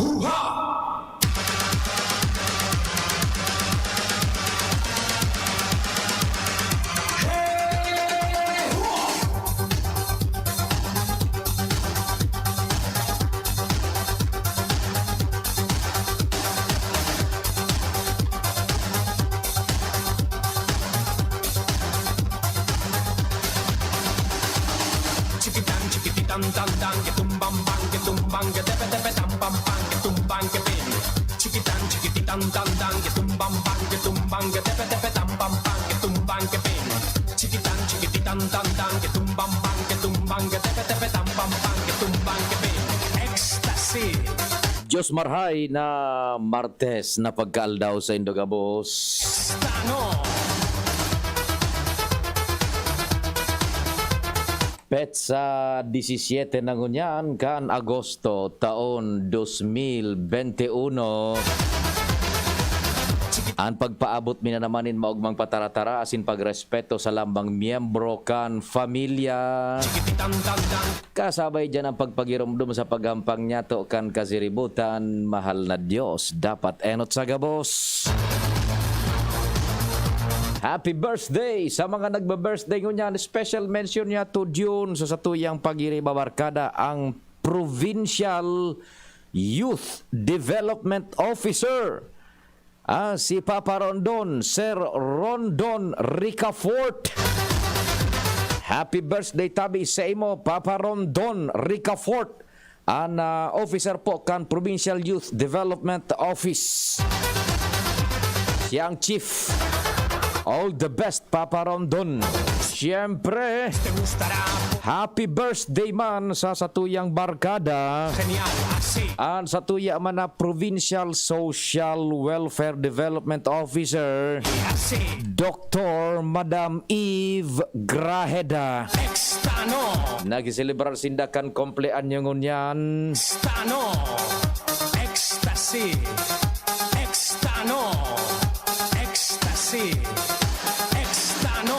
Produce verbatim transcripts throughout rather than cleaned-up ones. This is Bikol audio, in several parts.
Hoo-ha! Chikitan, chikititan, tan, tan, ke tumbang, bang, ke tumbang, ke tepe, tepe, tam, pam, pang, ke tumbang, ke ping. Chikitan, chikititan, tan, tan, ke tumbang, bang, ke tumbang, ke tepe, tepe, tam, pam, pang, ke tumbang, ke ping. Chikitan, chikititan, tan, tan, ke tumbang, bang, ke tumbang, ke tepe, tepe, tam, pam, pang, ke tumbang, ke ping. Ecstasy. Diyos marhay na Martes na pagkaaldaw sa indo gabos. Tano. Petsa disisiete na ngunyan kan Agosto, taon dos mil bente uno. An pagpaabot mi na naman nin maogmang pataratara asin pagrespeto sa lambang miyembro kan familya. Kasabay diyan ang pagpagiromdom sa paghampang niyato kan kasiributan, mahal na Diyos, dapat enot sa gabos. Happy birthday sa mga nagbe-birthday ngunyan. Special mention niya to June sa satuyang pagiribabarkada ang Provincial Youth Development Officer, ah, si Papa Rondon, Sir Rondon Ricafort. Happy birthday tabi sa imo, Papa Rondon Ricafort. An, ah, officer po kan Provincial Youth Development Office. Siya ang chief. All the best, Papa Rondon. Siyempre, happy birthday man sa satuyang barkada. An satuya man na Provincial Social Welfare Development Officer, Doktor Madam Eve Grajeda. Extano. Nagseselebrar sinda kan kumpleanyo ngunyan. Extano. Ecstasy. Extano. Ecstasy. Extano.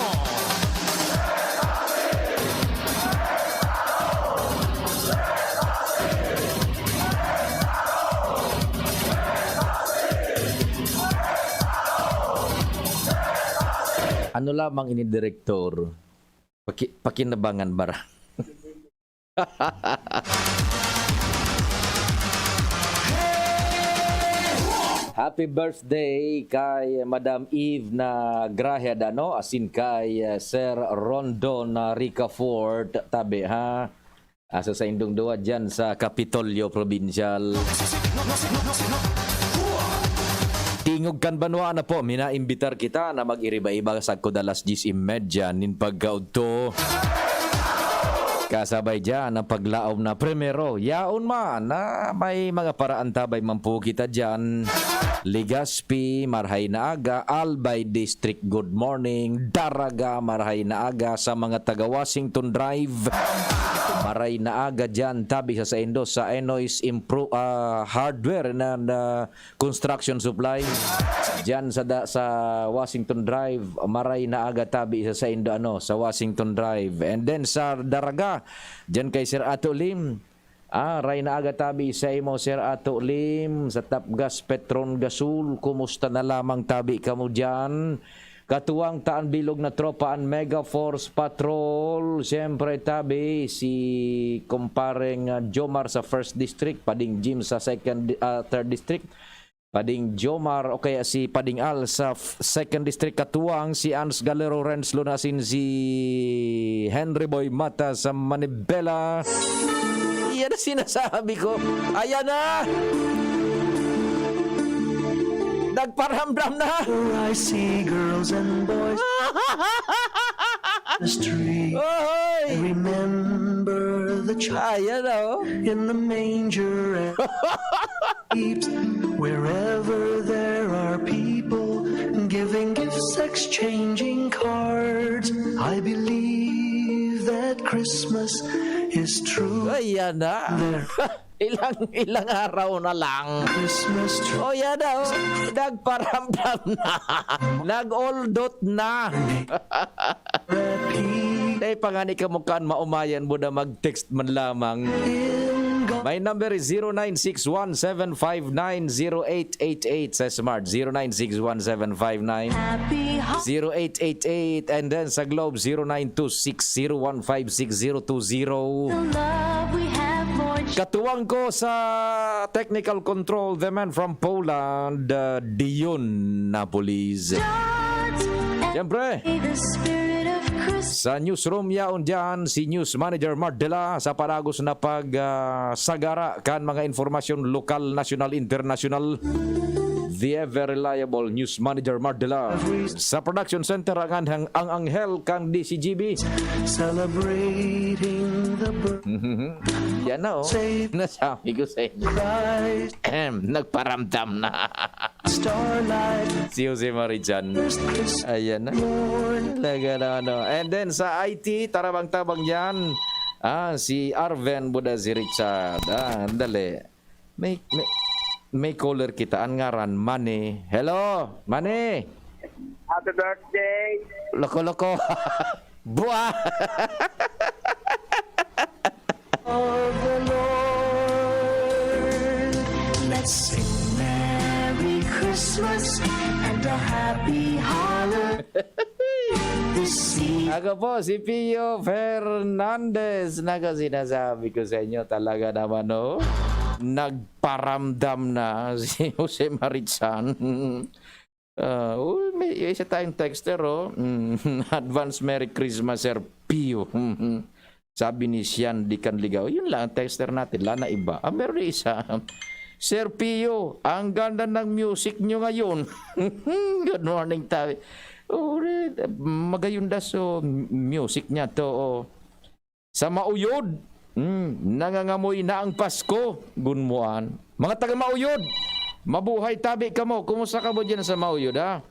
Ano lamang ini, Direktor? Paki-, pakinabangan bara. Happy birthday kay Madam Eve na Grajeda, no? Asin kay, eh, Sir Rondon na Ricafort, tabi, ha? Asa sa indong duwa dyan sa Kapitolyo Provincial. Tingog kan banwa na po, minaimbitar kita na mag-iriba-iba sagkod alas dyes y media nin pagkaudto. Kasabay dyan ang paglaom na primero. Yaon man na may mga paraan tabay man po kita dyan. Legazpi, marhay na aga, Albay District, good morning. Daraga, marhay na aga sa mga taga Washington Drive. Maray na aga dyan, tabi sa saindo sa Enoy's Impro-, ah, Hardware na, na Construction Supply. Dyan sa da-, sa Washington Drive, maray na aga tabi sa saindo, ano, sa Washington Drive. And then sa Daraga, dyan kay Sir Ato Lim. Ah, ray na aga tabi sa imo, Sir Ato Lim, sa Tapgas Petron Gasol. Kumusta na lamang tabi kamo dyan? Katuwang ta an bilog na tropa, an Mega Force Patrol. Siyempre, tabi, si kumpareng, ah, Jomar sa First District, Pading Jim sa Second, ah, Third District, Pading Jomar o kaya si Pading Al sa f-, Second District, katuwang si Ans Galero, Renz Lunasin, si Henry Boy Mata sa Manibela. Yan ang sinasabi ko. Ayan na! Nagparamdam na! I see girls and boys. Mystery. Ohoy! Remember the child. Ayan na, oh. In the manger and heaps. Wherever there are people giving gifts, exchanging cards, I believe that Christmas is true. Ayan na. There Ilang, ilang araw na lang. Christmas tree. Oh, yan na, oh. Nagparamdam na. Nag-oldot na. Happy. Dahil pa nga ni kamukaan, maumayan mo na mag-text man lamang. In My number is zero nine six one seven five nine zero eight eight eight sa Smart, zero nine six one seven five nine zero eight eight eight, and then sa Globe, zero nine two six zero one five six zero two zero. Katuwang ko sa technical control, the man from Poland, uh, Dion Napolis. Siyempre, sa newsroom yaon dyan, si News Manager Mardela sa palagos na pag, ah, sagara kan mga informasyon lokal, nasyonal, internasyonal. The ever reliable News Manager Mardela. Sa production center, ang, ang, ang anghel kang D C G B. Celebrating the birth Yan na, oh. Nasabi ko sa inyo. Ahem, nagparamdam na. Starlight. Si Jose Marichan. Ayan na. Talaga na, ano. And then sa I T, tarabang-tabang yan. Ah, si Arven Buda, si Richard. Ah, dali. May, may, may caller kita. Ang ngaran, Mani. Hello, Mani. Happy birthday. Loko-loko. Buwa. Of the Lord. Let's sing Merry Christmas and a Happy Holiday. This season. Ako po, si Pio Fernandez. Naku, sinasabi ko sa inyo, talaga naman, oh. Nagparamdam na si Jose Marichan. Ah, uy, may isa tayong texter, oh. Mm, advance Merry Christmas, Sir Pio. Sabi ni Sian Dican Ligao, yun lang ang texter natin, wala na iba. Ah, meron na isa. Sir Pio, ang ganda ng music nyo ngayon. Good morning, tabi. Oh, magayunda so music niya to, oh. Sa Mauyod, hmm, nangangamoy na ang Pasko. Gunmuan. Mga taga Mauyod, mabuhay tabi kamo. Kumusta kamo dyan sa Mauyod, ha?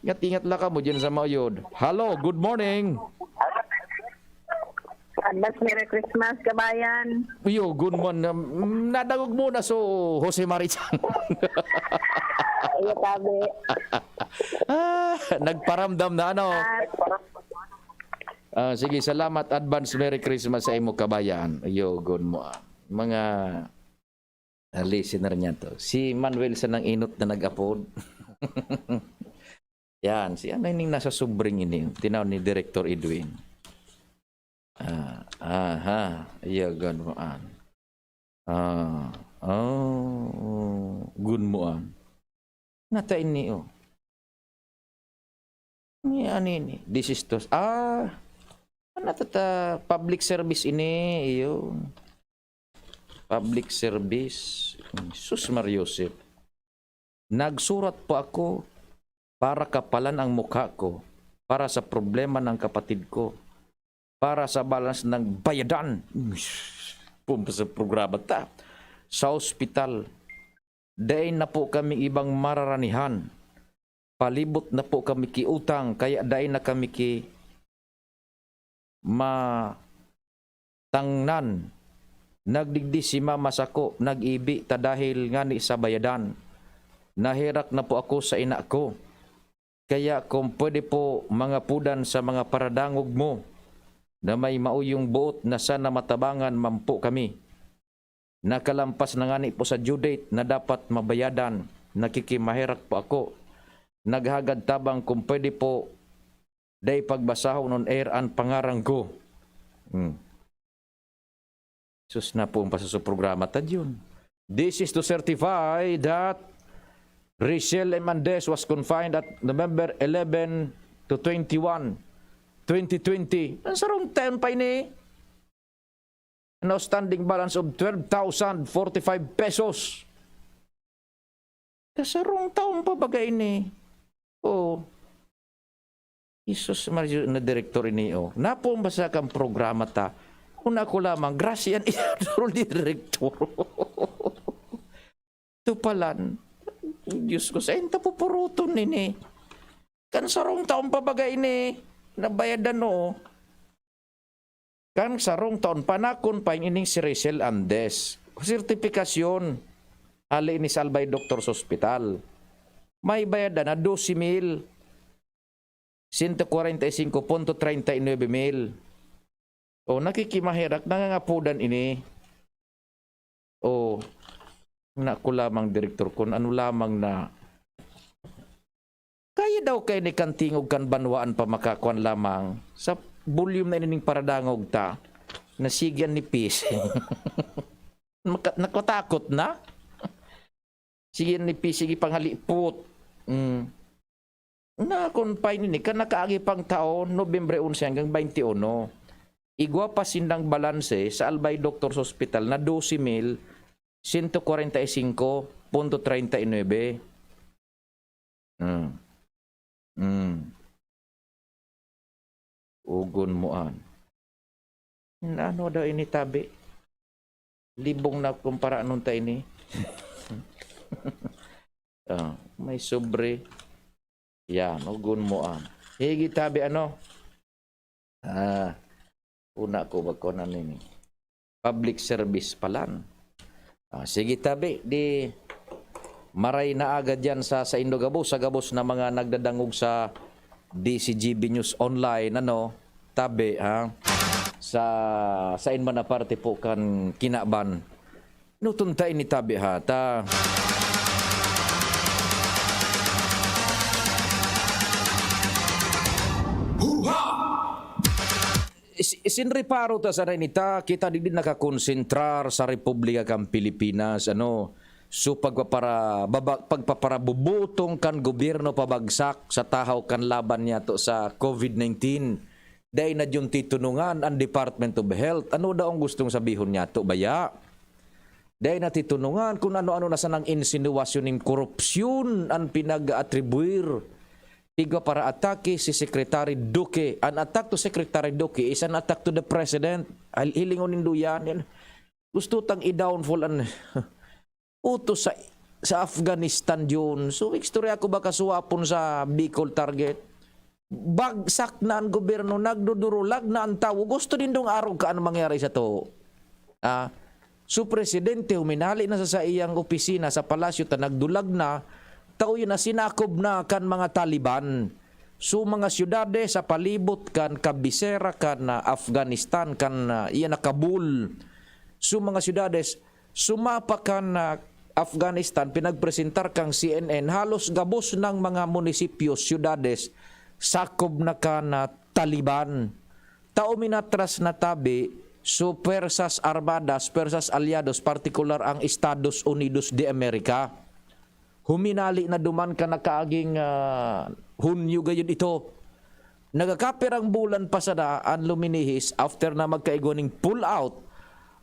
Ingat-ingat lang kamo dyan sa Mauyod. Hello, good morning. Advance Merry Christmas, kabayan. Iyo, good morning. Nadangog mo na so Jose Marichan. Iyo, tabi. Ah, nagparamdam na, ano? Ah, sige, salamat. Advance Merry Christmas sa imo, kabayan. Iyo, good mo, ah. Mga, ah, listener niya to. Si Manuel sa nang inot na nag-apod. Yan, si ano ining nasa sobring ini, tinaw ni Director Edwin. Ah, aha, iya, ganwaan. Ah, oh, gunmuan. Nata ini, oh. Ni, ano ini? Desistos. Ah, ano ta, ta, public service ini, iyo. Public service. Sus, Mariosep. Nagsurat po ako para kapalan ang mukha ko para sa problema ng kapatid ko, para sa balance ng bayadan. Pum-, sa programa ta. Sa ospital, dai na po kami ibang mararanihan. Palibot na po kami ki utang, kaya dai na kami ki matangnan. Nagdigdi si mama sako, nag-ibi ta dahil ngani sa bayadan. Naherak na po ako sa ina ko. Kaya kung pwede po, mangapodan sa mga paradangog mo na may mauyong boot na sana matabangan man po kami. Nakalampas na ngani po sa due date na dapat mabayadan, nakikimaherak po ako. Naghagad tabang kung pwede po, dai pagbasahon on air an pangaran ko. Hmm. Sus, napoon pa sa su programa ta diyon. This is to certify that Rachel M. Andes was confined at November eleven to twenty-one, twenty twenty. Ang sarong taon pa ini. An outstanding balance of twelve thousand forty-five pesos. Kasarong taon pa baga ini? Oo. Jesus Maria, na direktor ini, oh. Napon ba sa kang programa ta? Una ko lamang, grasya ni Idol ni direktor. Tupalan. Diyos ko, sa inta pupuruton nini. Kan sarong taon pa baga ini, nabayadan, oh. Kan sarong taon, panakon pa ining si Rachel Andes. Sertipikasyon, hali ni Salvay Doktor sa ospital. May bayadan na doce mil, sento kwarenta y singko punto treinta y nuebe mil. O, nakikimaherak, nangangapodan ini. O, na ko lamang, direktor, kun ano lamang na kaya daw kaini kan tingog kan banwaan pa makakuan lamang sa volume na ining paradangog ta, na sige an nipis. Maka-, nakatakot na? Sige an nipis, sige panghalipot. Mm. Na-confine ini, kan nakaagi pang taon, Nobyembre onse hanggang baynte uno. Igwa pa sindang balanse sa Albay Doctors Hospital na dose mil sento kwarenta y singko punto treinta y nuebe. Hmm. Hmm. Ugon mo an. Ano daw ini, tabi? Libong na kumpara nun ta ini. Ah, may sobre. Yan, ugon mo an. Higi, tabi, ano? Ah, una ko ba ko na nini? Public service palan. Ah, sige, tabi, di maray na agad yan sa, sa indo gabos, sa gabos na mga nagdadangog sa D C G B News Online, ano, tabi, ha? Sa, sain man na parte po kan kinaban. Nutunta ini, tabi, ha, ta. Huha! Is-, isin reparo ta sana ini ta, kita digdi nakakonsentrar sa Republika kan Pilipinas, ano, so pagpapara-, baba-, pagpaparabubutong kan gobyerno pabagsak sa tahaw kan laban niyato sa COVID nineteen. Dai na diyon titunungan an Department of Health. Ano daw ang gustong sabihon niyato, baya? Dai na titunungan kun ano-ano na sanang insinuwasyon nin korupsyon an pinag-atribuir. Igwa para atake si Secretary Duque. An attack to Secretary Duque is an attack to the president. Hil-, hilingon nindo yan. Yan. Gusto tang i-downfall an utos sa, sa Afghanistan, Jun. So, istorya ko ba kasuwapon sa Bicol Target? Bagsak na an gobyerno, nagdudurulag na an tawo. Gusto nindong arog ka an mangyari sa too? Ah, so, presidente, huminali na sa saiyang opisina sa palasyo ta nagdulag na, ta uya na sinakob na kan mga Taliban. So, mga syudades sa palibot kan kabisera kan, ah, Afghanistan, kan, ah, iya na Kabul. So, mga syudades, sumapa kan, ah, Afghanistan, pinagpresentar kang C N N, halos gabos nang mga munisipyo, syudades, sakob na kan, ah, Taliban. Tao minatras na tabi, so, pwersas armadas, pwersas alyados, partikular ang Estados Unidos de America. Huminali na duman kan nakaaging, ah, Hunyo gayon ito. Nagakapirang bulan pa sana an luminihis after na magkaigwa ning pull out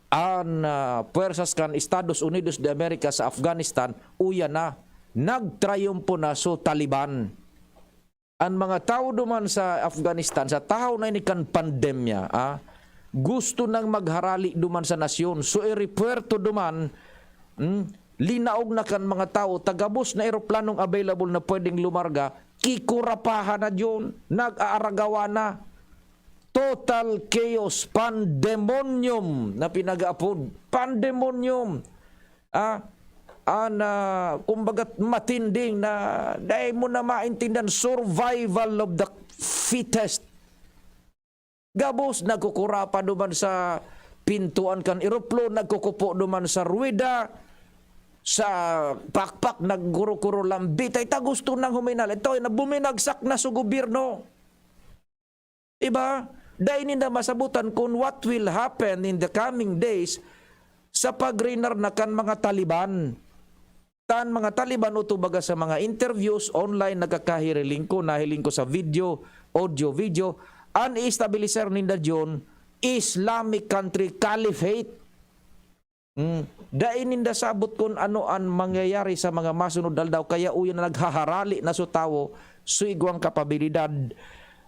an, ah, pwersas kan Estados Unidos de America sa Afghanistan, uya na, nagtrayumpo na so Taliban. An mga tawo duman sa Afghanistan, sa tahaw na ini kan pandemya, ah, gusto nang magharali duman sa nasyon. So, eropuwerto duman, hmm, linaog na kan mga tawo, ta gabos na eroplanong available na pwedeng lumarga, kikurapahan na diyon, nag-aaragawa na. Total chaos, pandemonium na pinag-aapod. Pandemonium. Ah, an, ah, kumbaga, matinding na, dai mo na maintindihan, survival of the fittest. Gabos, nagkukurapa duman sa pintuan kan eroplano, nagkukupo duman sa ruweda, sa pakpak, nagkurukuro lambitay, ta gusto nang huminali. Ito, na buminagsak na sa gobyerno. Diba? Dai ninda masabutan kung what will happen in the coming days sa pagrenar na kan mga Taliban. Tan mga Taliban, o tubaga sa mga interviews online, nagkakahiriling ko, nahiling ko sa video, audio, video, an i-establisher ninda diyon, Islamic country, caliphate. Hmm. Dai ninda sabot kun ano an mangyayari sa mga masunod aldaw, kaya uya na naghaharali na so tawo, so igwang kapabilidad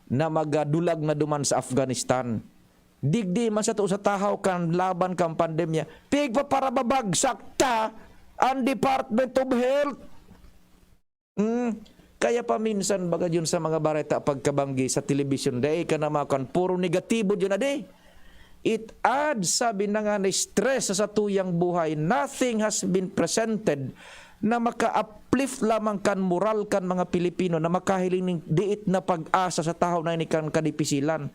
na magadulag na duman sa Afghanistan. Digdi man sa too sa tahaw kan laban kan pandemya, pigpaparababagsak ta an Department of Health. Hmm, kaya paminsan baga yun sa mga bareta pagkabanggi sa telebisyon, dai ka na makan, puro negatibo yun, adi. It adds, sabi na nga, na stress sa satuyang buhay. Nothing has been presented na maka-uplift lamang kan moral kan mga Pilipino na makahiling ning diit na pag-asa sa tahaw na ini kan kadipisilan.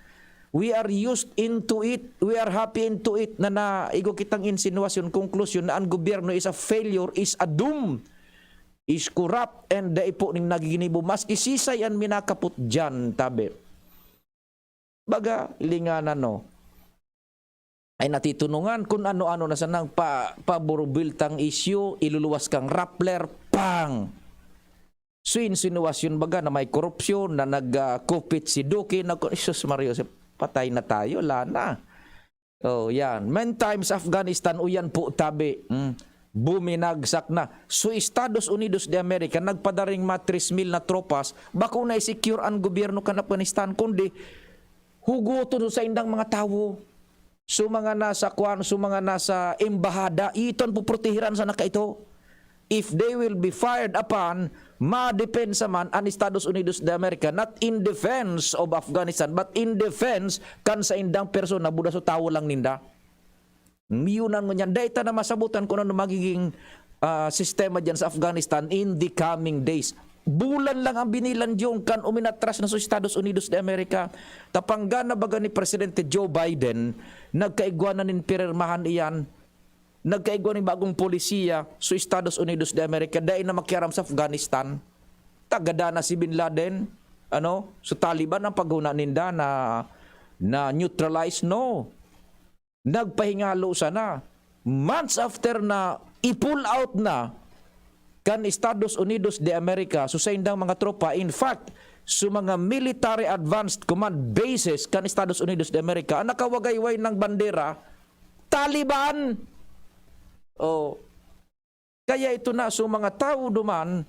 We are used into it. We are happy into it na naigo kitang insinuasyon, konklusyon na ang gobyerno is a failure, is a doom, is corrupt, and dai po ning nagiginibo. Maski sisay an minakapot diyan, tabi. Baga, linganan, no? Ay natitunungan kun ano-ano na sanang pa, paburubultang isyu, iluluwas kang Rappler, pang! So, insinuwasyon baga na may korupsyon, na nagkupit si Duque, nag-, Jesus Maria Joseph, patay na tayo, wala na. Oh, yan. Meantime, sa Afghanistan, o yan po, tabi, mm, buminagsak na. So, Estados Unidos de America, nagpadaring mga tres mil na tropas, bako na i-secure ang gobyerno kan Afghanistan, kundi hugoton sa indang mga tawo. So, mga nasa kwan, so, mga nasa embahada, iton puprotehiran sana kaito. If they will be fired upon, madepensa man an Estados Unidos de America, not in defense of Afghanistan, but in defense kan saindang persona, buda so tawo lang ninda. Yun ang ngunyan. Dai ta na masabutan kung ano magiging, ah, sistema dyan sa Afghanistan in the coming days. Bulan lang ang binilang dyan kan uminatras na sa Estados Unidos de America. Tapangga na baga ni Presidente Joe Biden, nagkaigwa na nin pirermahan iyan, nagkaigwa nin bagong polisiya sa Estados Unidos de America, dai na makiaram sa Afghanistan. Tagada na si Bin Laden, ano, sa Taliban ang paghuna ninda na, na neutralize, no. Nagpahingalo sana. Months after na i-pull out na kan Estados Unidos de America, so saindang mga tropa, in fact, so mga military advanced command bases kan Estados Unidos de America, ang nakawagayway ng bandera, Taliban! Oh. Kaya ito na, so mga tawo duman,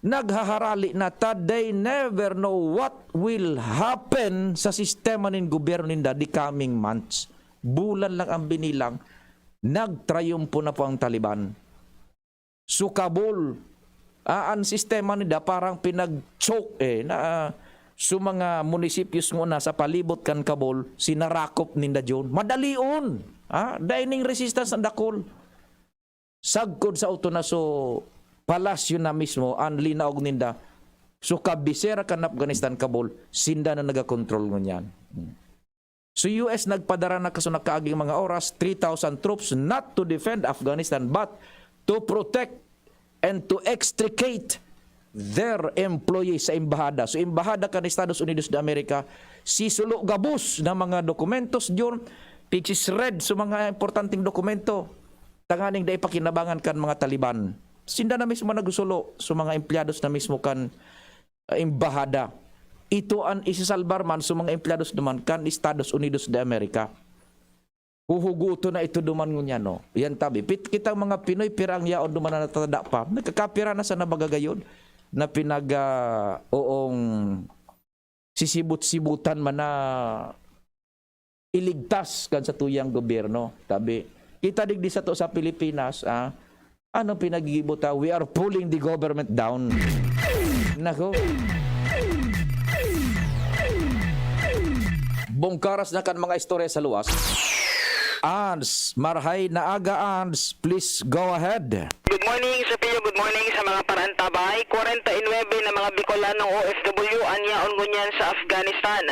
naghaharali na ta, they never know what will happen sa sistema nin gobyerno ninda the coming months. Bulan lang ang binilang, nagtrayumpo na po ang Taliban. So Kabul, ah, an sistema ninda parang pinag-choke, eh, na, ah, so mga munisipyos ngona sa palibot kan Kabul, sinarakop ninda diyon. Madalion, ah, dai nin resistance na dakul. Sagkod sa uto na so palasyo na mismo an linaog ninda. So kabisera kan Afghanistan, Kabul, sinda na nagakontrol ngunyan. Hmm. So U S nagpadara na kaso nakaaging mga oras, three thousand troops not to defend Afghanistan but to protect and to extricate their employees sa embahada. So embahada kan Estados Unidos de America, sisulo gabos na mga dokumentos diyon, which is red, so mga importanteng dokumento, tanganing dai pakinabangan kan mga Taliban. Sinda na mismo nagsusulo sa mga empleyados na mismo kan, ah, embahada. Ito an isasalbar man sa mga empleyados naman kan Estados Unidos de America. Huhuguton na ito duman ngunyan, no? Yan tabi. Pit-, kitang mga Pinoy, pira ang yaon duman na natada pa. Nagkakapira na sa nabagagayod na pinag, ah, oong sisibot-sibutan man na iligtas kan satuyang gobyerno, tabi. Kita digdi sato sa Pilipinas, ah, anong pinaggigibo ta? We are pulling the government down. Nako. Bungkaras na kan mga istorya sa luwas. Ans, marhay na aga, Ans. Please go ahead. Good morning, Sir Pio. Good morning sa mga paraantabay. Kwarenta y nuebe na mga Bicolanong O F W an yaon ngunyan sa Afghanistan.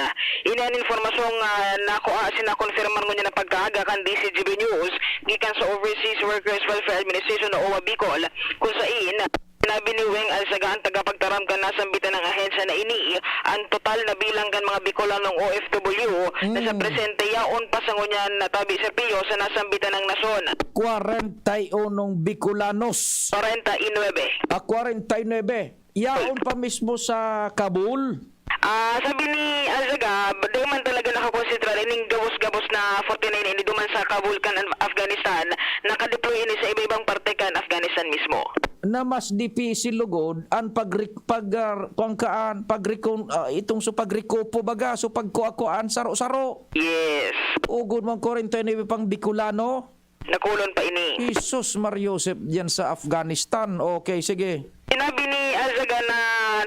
Ini an impormasyong, ah, nakua asin nakonfirmar ngunyan na pagkaaga kan D Z G B News gikan sa Overseas Workers Welfare Administration o OWWA Bicol, kun sain sinabi ni Weng Alzaga, an tagapagtaram kan nasambitan nang ahensya, na ini an total na bilang kan mga Bicolanong O F W na sa Mm. presente yaon pa sa ngunyan na tabi, Sir Pio, sa nasambitan nang nasyon. Kwarenta y unong Bicolanos. Kwarenta y nuebe. Ah, kwarenta y nuebe. Yaon pa mismo sa Kabul? Ah, sabi ni Alzaga, dai man talaga nakakonsentrar ining gabos-gabos na forty-nine ini duman sa Kabul kan Af-, Afghanistan. Nakadeploy ini sa iba-ibang parte kan Afghanistan mismo. Na mas dipisil lugod an pagri-, pag, ah, kuwan kaan, pagrekon-, ah, itong so pagrekupo baga, so pagkua-kuan, saro-saro. Yes. Ugod mo ang kwarenta y nuebe pang Bicolano. Nakulon pa ini. Jesus Mar Joseph diyan sa Afghanistan. Okay, sige. Sinabi ni Alzaga na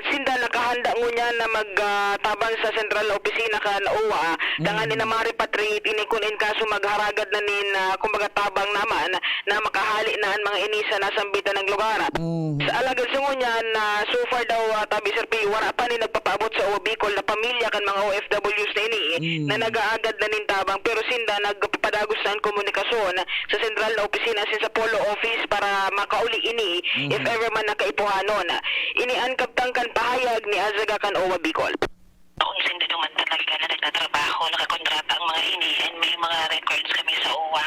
sinda nakahanda ngunyan na mag, ah, tabang sa sentral na opisina kan OWWA, Mm. tanganing na ma-repatriate ini kun in kaso magharagad na nin, ah, kumbaga, tabang naman na makahali na an mga ini sa nasambitan na lugar. Mm. Sa alagad sa ngunyan na so far daw, ah, tabi, Sir P, wala pa ni nagpapaabot sa Owa Bicol na pamilya kan mga O F Ws na ini, mm, na nag-aagad na nin tabang, pero sinda nagpapadagos na an komunikasyon sa sentral na opisina asin sa Polo Office para makauli ini, if, mhm, ever man nakaipuhanon. Ini an kabtang kan pahayag ni Azaga kan Owa Bicol. Kung sinda duman talaga na nagtatrabaho, nakakontrata ang mga ini, and may mga records kami sa owa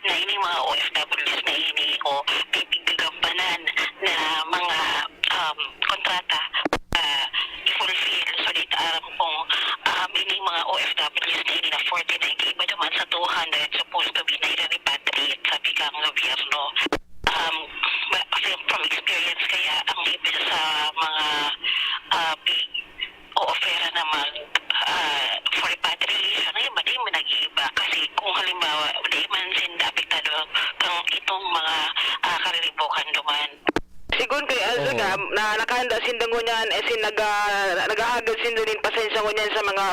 na ining mga O F Ws na ini o pipiggagambanan na mga, um, kontrata, ah, i-fulfill. So, di ta aram kung, um, ining mga O F Ws na ini na forty-nine, iba duman sa two hundred supposed to be na i-repatriate, sabi kang gobyerno. Um, ba-, kasi from experience kaya ang iba sa mga, ah, big o ofera na mag, ah, for repatriation, ayun ba, di man nag-iiba. Kasi kung halimbawa, di man sinda apektado kang itong mga, ah, kariribokan duman. Sigon kay Alzaga, oo, na nakahanda sinda ngunyan, eh, sin nag-, ah, naghahagad sinda nin pasensya ngunyan sa mga,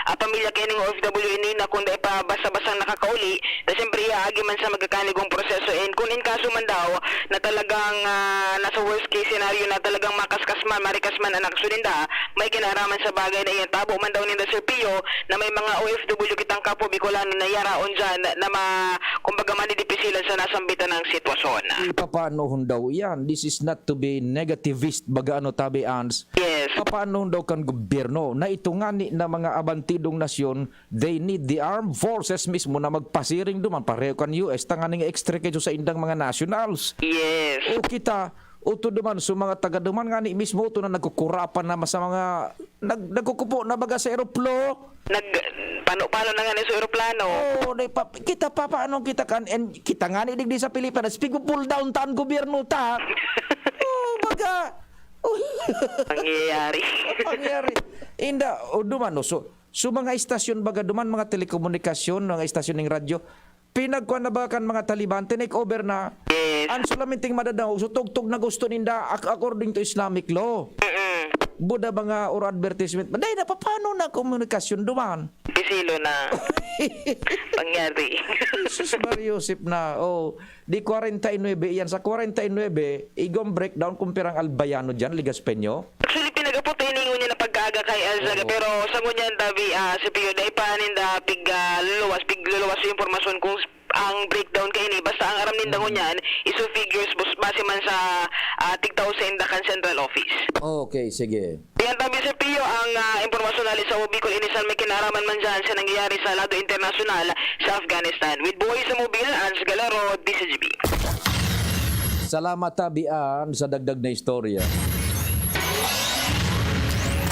ah, pamilya kaining O F W ini na kung dai pa basta-bastang nakakauli, na siyempre iaagi man sa magkakanigong proseso. And kung in kaso man daw na talagang, ah, nasa worst case scenario na talagang makaskas man, marikas man an aksyon ninda, may kinaaraman sa bagay na iyan. Tabo man daw ninda, Sir Pio, na may mga O F W kitang kapwa Bicolano na yaraon diyan na ma-, kumbaga, madidipisilan sa nasambitan na sitwasyon. E, papaanohon daw iyan? This is not to be negativist, baga ano, tabi, Ans. Yes. Papaanohon daw kan gobyerno na ito ngani na mga abantidong nasyon, they need the armed forces mismo na magpasiring duman, pareho kan U S, tanganing extricate sa indang mga nationals. Yes. O kita, uto duman, so mga taga duman ngani mismo, uto na nagkukurapan na sa mga, nag-, nagkukupo na baga sa eroplo. Nag-, pano-pano na nga ni sa eroplano. Oo, di pa, kita pa, paano kita kan, and kita ngani digdi sa Pilipinas, pigpo-pull down ta an gobyerno ta. Oo, baga, uy. Pangyayari. Pangyayari. Inda, o duman, no, so, so mga istasyon baga duman, mga telekomunikasyon, mga istasyon ning radyo, pinagkuan na ba kan mga Taliban, tinake over na? Yes. An solamenting madadaog, so tugtog na gusto ninda ac-, according to Islamic law. Mm-mm. Buda ba nga or advertisement? Dai na, paano na komunikasyon duman? Pisilo na. Pangyari. Jesus Maria Joseph na, oh. Di kwarenta y nuebe iyan. Sa kwarenta y nuebe, igong breakdown kung pirang Albayano diyan, Ligaspeño? Actually, pinag-apot na iningon niya na pagkaaga kay Alzaga, oo, pero sa ngunyan, tabi, ah, si Pio, dai pa ninda pig, ah, luluwas, pig luluwas yung impormasyon kung s-, ang breakdown kaini. Basta ang aram ninda, mm, ngunyan, iso figures bus-, base man sa, ah, tigtao sa inda kan central office. Okay, sige. Yan, tabi, Sir Pio, ang, ah, impormasyon hali sa Bicol, ini san may kinaraman man dyan sa nangyayari sa lado internasyonal sa Afghanistan. With Buhay sa Mobil, Ans Galaro, D Z G B. Salamat, tabi, An, sa dagdag na istorya.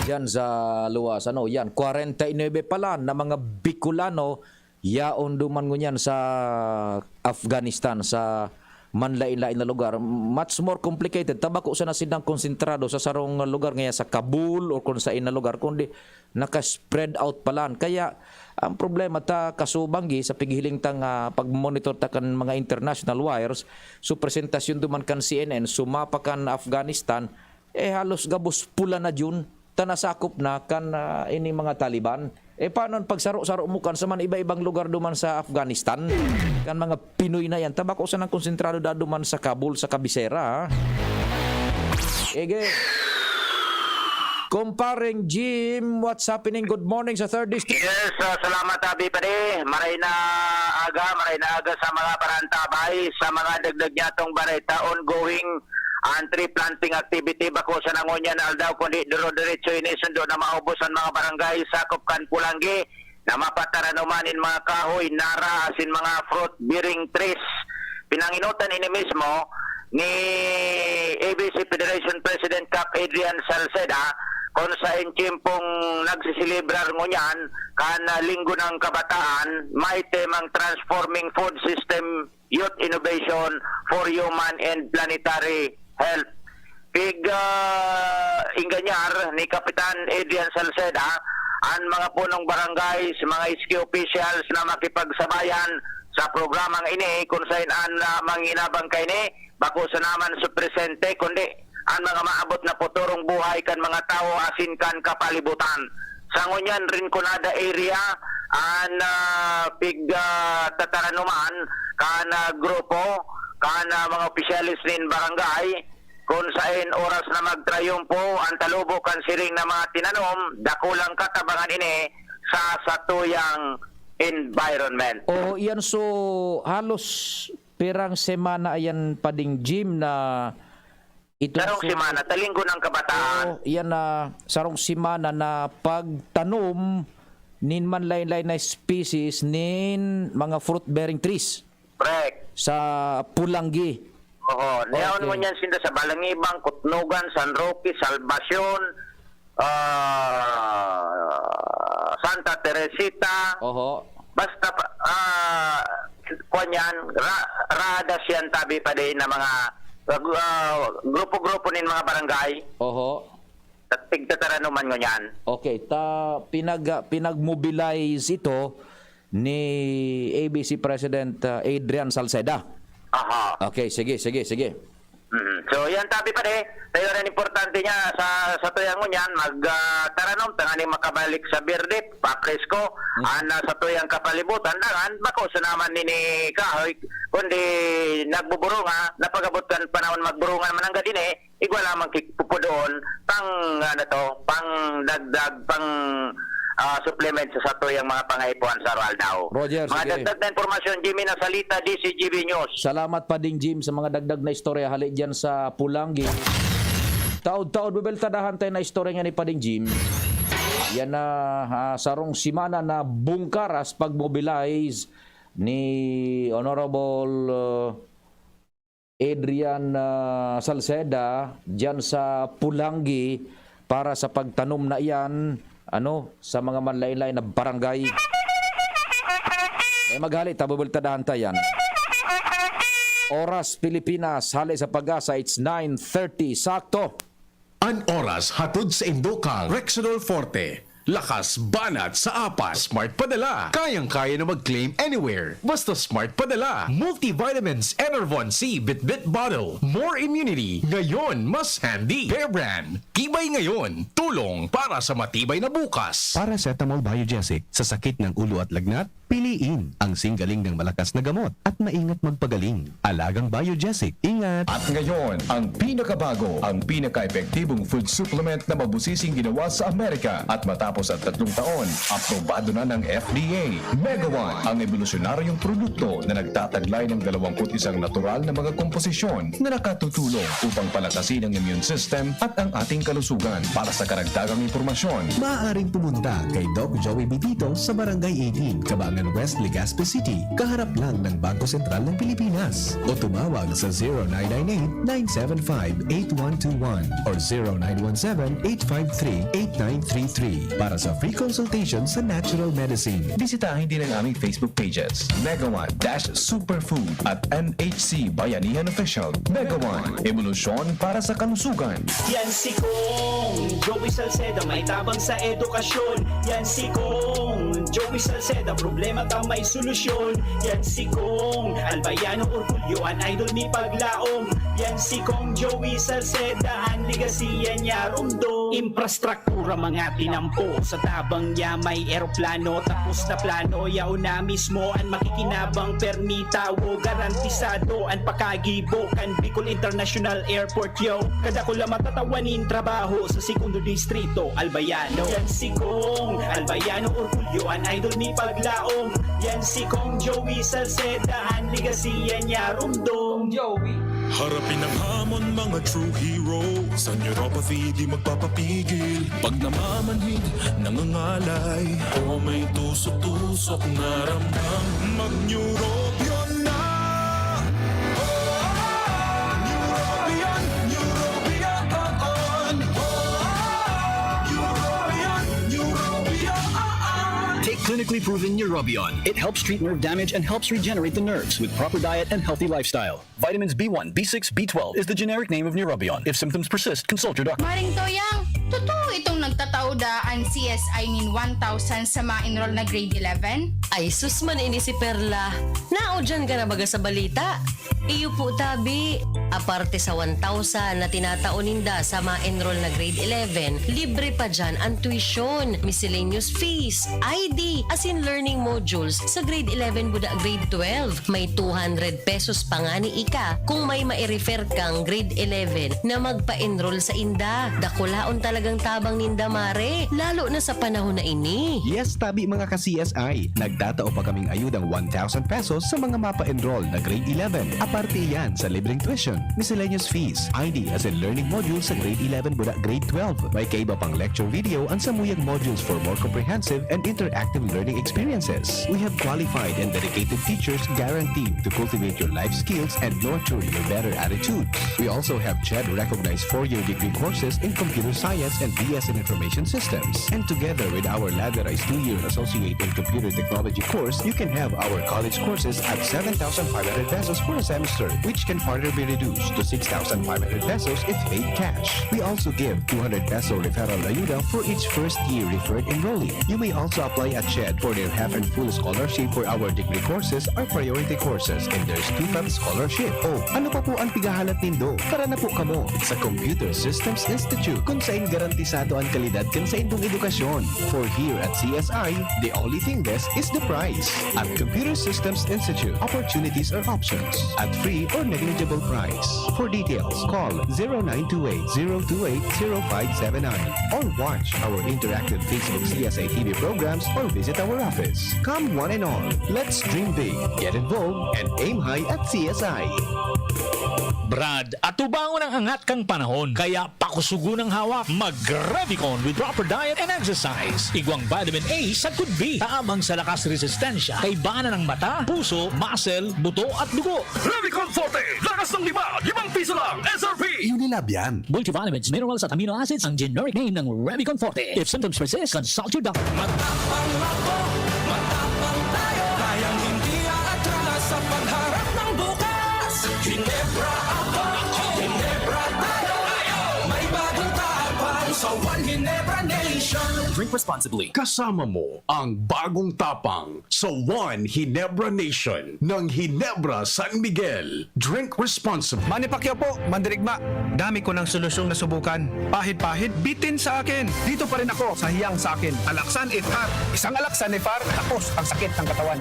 Diyan sa luwas, ano, yan, kwarenta y nuebe pala na mga Bicolano yaon duman ngunyan sa Afghanistan, sa manlain-lain na lugar. Much more complicated. Ta bako sana sindang konsentrado sa sarong lugar, ngaya sa Kabul or kung sain na lugar, kundi naka-spread out palan. Kaya ang problema ta, kasubanggi sa pighiling tang, ah, pag-monitor ta kan mga international wires, so presentasyon duman kan C N N, sumapa kan Afghanistan, eh, halos gabos pula na dyan, ta nasakop na kan, ah, ining mga Taliban. Eh, paano an pagsaro-saro mo kan sa man iba-ibang lugar duman sa Afghanistan? Kan mga Pinoy na yan. Ta bako sanang konsentrado da duman sa Kabul, sa kabisera, ha? Ege. Kumparing Jim, what's happening? Good morning sa Third District. Yes, ah, salamat, Abi Padi. Maray na aga, maray na aga sa mga parantabay, sa mga dagdag niyatong bareta, ongoing ang tree planting activity bako sa nangunyan na aldaw, kundi duro-diretso ini sundo na maubos ang mga barangay sakop kan Pulanggi na mapataranuman in mga kahoy, nara, asin mga fruit-bearing trees. Pinanginutan ini mismo ni A B C Federation President Kap Adrian Salceda, kung sa tiyempong nagsiselebrar ngunyan kan Linggo ng Kabataan, may temang Transforming Food System Youth Innovation for Human and Planetary Health. Pig, ah, ingganyar ni Kapitan Adrian Salceda an mga punong barangay, mga S K officials na makipagsabayan sa programang ini, kung sain an, ah, manginabang kaini, bako sana man sa presente, kundi an mga maabot na puturong buhay kan mga tawo asin kan kapalibutan. Sa ngunyan, Rinconada area, an, ah, pig, ah, tataranuman kan, ah, grupo kan, ah, mga opisyales nin barangay, kun saen oras na magtrayumpo an talubo kan siring na mga tinanom, dakulang katabangan ini sa satuyang environment. Oo, iyan. So, halos pirang semana ayan, Pading Jim, na ito Sarong so semana, talinggo ng kabataan. Oo, iyan na sarong semana na pagtanom nin manlain-lain na species nin mga fruit-bearing trees Correct. sa Pulanggi. Oho, niyaon Okay. mo niyan sinda sa Balangibang, Kutnogan, San Roque, Salvacion, ah, Santa Teresita. Oho. Basta pa, ah, kwan yan, ra-, radas yan, tabi pa din na mga, ah, grupo-grupo nin mga barangay. Oho. At tigtataranuman ngunyan. Okay, ta pinag-, pinag-mobilize ito ni A B C President, ah, Adrian Salceda. Aha. Okay, sige, sige, sige. Mm. So, yan, tabi pa de. Kaya rin importante niya sa, sa tuyang ngunyan, mag, ah, taranom, tanganing makabalik sa birde, papresko. Mm. Ana sa tuyang kapalibutan, dangan, bako sa naman nini kahoy, kundi nagbuburunga, napagabot kan panahon magburunga naman ang gadini, igwa lamang ki-, pupudoon, pang, ano to, pang dagdag, pang, ah, supplement sa satuyang mga pangaipuhan sa araw-aldaw. Roger, Mga sige. dagdag na impormasyon, Jimmy Nasalita, D C G B News. Salamat, Pading Jim, sa mga dagdag na istorya hali dyan sa Pulanggi. Taod-taod, bibeltadahan tayo na istorya nga ni Pading Jim. Yan na, ah, sarong simana na bungkaras pag-mobilize ni Honorable, ah, Adrian, ah, Salceda diyan sa Pulanggi para sa pagtanom na iyan, ano, sa mga manlain-lain na barangay. Eh, maghali, tabubultadahan ta yan. Oras, Pilipinas, hali sa Pag-asa, it's nine thirty. Sakto. An oras hatod sa indo kan Rexidol Forte. Lakas banat sa apat. Smart Padala. Kayang-kaya na mag-claim anywhere. Basta Smart Padala. Multivitamins, Enervon C, Bitbit Bottle. More immunity. Ngayon, mas handy. Bear Brand. Tibay ngayon. Tulong para sa matibay na bukas. Paracetamol Biogesic sa sakit ng ulo at lagnat, piliin ang singgaling ng malakas na gamot at maingat magpagaling. Alagang Biogesic, ingat! At ngayon, ang pinakabago, ang pinaka-epektibong food supplement na mabusising ginawa sa Amerika at matapos ang tatlong taon, aprobado na ng F D A. Mega One, ang ebolusyonaryong produkto na nagtataglay ng dalawampu't isang natural na mga komposisyon na nakatutulong upang palakasin ang immune system at ang ating kalusugan. Para sa karagdagang impormasyon, maaaring pumunta kay Doc Joey Bibito sa Barangay eighteen, Kabangan West, Legazpi City, kaharap lang ng Bangko Sentral ng Pilipinas. O tumawag sa zero nine nine eight, nine seven five, eight one two one or zero nine one seven, eight five three, eight nine three three para sa free consultation sa natural medicine. Bisitahin din ang aming Facebook pages, Mega One dash Superfood at M H C Bayanihan Official. Mega One, ebolusyon para sa kalusugan. Yan si Kong Joey Salceda, may tabang sa edukasyon. Yan si Kong Joey Salceda, problema ta may solusyon. Yan si Kong Albayano Orgulyo, an idol mi paglaom. Yan si Kong Joey Salceda, an legasiya niya rumdom. Infrastruktura, mga tinampo, sa tabang niya may eroplano, tapos na plano, yaon na mismo an makikinabang, permi tawo, garantisado an pakagibo kan Bicol International Airport, yo. Kadakula matatawan nin trabaho sa Segundo Distrito, Albayano. Yan si Kong Albayano Orgulyo, an idol mi paglaom. Yan si Kong Joey Salceda, an legasiya niya rumdom. Joey. Harapin ang hamon, mga true hero. Sa neuropathy, di magpapapigil. Pag namamanhid, nangangalay, o may tusok-tusok na ramdam, mag-Neurobion na! Neurobion, Neurobion, on! Neurobion, Neurobion, on! Take clinically proven Neurobion. It helps treat nerve damage and helps regenerate the nerves with proper diet and healthy lifestyle. Vitamins B one, B six, B twelve is the generic name of Neurobion. If symptoms persist, consult your doctor. Maring Toyang, totoo itong nagtatao daa an C S I nin one thousand sa ma-enroll na grade eleven? Ay, sus man ini si Perla. Naudyan ka na baga sa balita? Iyo po, tabi. Aparte sa one thousand na tinatao ninda sa ma-enroll na grade eleven, libre pa dyan ang tuition, miscellaneous fees, I D, asin learning modules sa grade eleven buda grade twelve. May two hundred pesos pa ngani ika kung may mai-refer kang grade eleven na magpa-enroll sa inda. Dakulaon talagang tabang ninda, Mare, lalo na sa panahon na ini. Yes, tabi, mga ka-C S I. Nagtatao pa kaming ayudang one thousand pesos sa mga mapa-enroll na grade eleven. Aparte iyan sa libreng tuition, miscellaneous fees, I D asin learning modules sa grade eleven buda grade twelve. May kaiba pang lecture video an samuyang modules for more comprehensive and interactive learning experiences. We have qualified and dedicated teachers guaranteed to cultivate your life skills and nurture your better attitudes. We also have CHED recognized four-year degree courses in computer science and B S in information systems. And together with our ladderized two-year associate in computer technology course, you can have our college courses at seven thousand five hundred pesos for a semester, which can further be reduced to six thousand five hundred pesos if paid cash. We also give two hundred peso referral ayuda for each first-year referred enrollee. You may also apply at CHED for their half and full scholarship for our degree courses or priority courses, and there's two-fifths scholarship. Oh, ano pa po ang pighahalat nindo? Tara na po kamo sa Computer Systems Institute, kung sain garantisado ang kalidad kan saindong edukasyon. For here at C S I, the only thing best is the price. At Computer Systems Institute, opportunities are options at free or negligible price. For details, call zero nine two eight zero two eight zero five seven nine or watch our interactive Facebook C S I T V programs or visit our office. Come one and all, let's dream big, get involved, and aim high at C S I. Brad, atubangon ang angat kan panahon, kaya pakusugon ang hawak. Mag-Revicon with proper diet and exercise. Igwang vitamin A sagkod B, tabang sa lakas resistensya, kaibanan ng mata, puso, muscle, buto at dugo. Revicon Forte, lakas ng lima, limang piso lang, S R P. Unilab yan. Multivitamins, minerals at amino acids ang generic name ng Revicon Forte. If symptoms persist, consult your doctor. Matapang ako, matapang tayo, kayang hindi aatras sa pagharap ng bukas. Ginebra ako, Ginebra tayo, may bagong tapang sa One Ginebra Nation. Drink responsibly. Kasama mo ang bagong tapang sa One Ginebra Nation ng Ginebra San Miguel. Drink responsibly. Manny Pacquiao po, mandirigma. Dami ko ng solusyong nasubukan. Pahid-pahid, bitin sa akin. Dito pa rin ako sa hiyang sa akin. Alaxan F R. Isang Alaxan F R, tapos ang sakit ng katawan.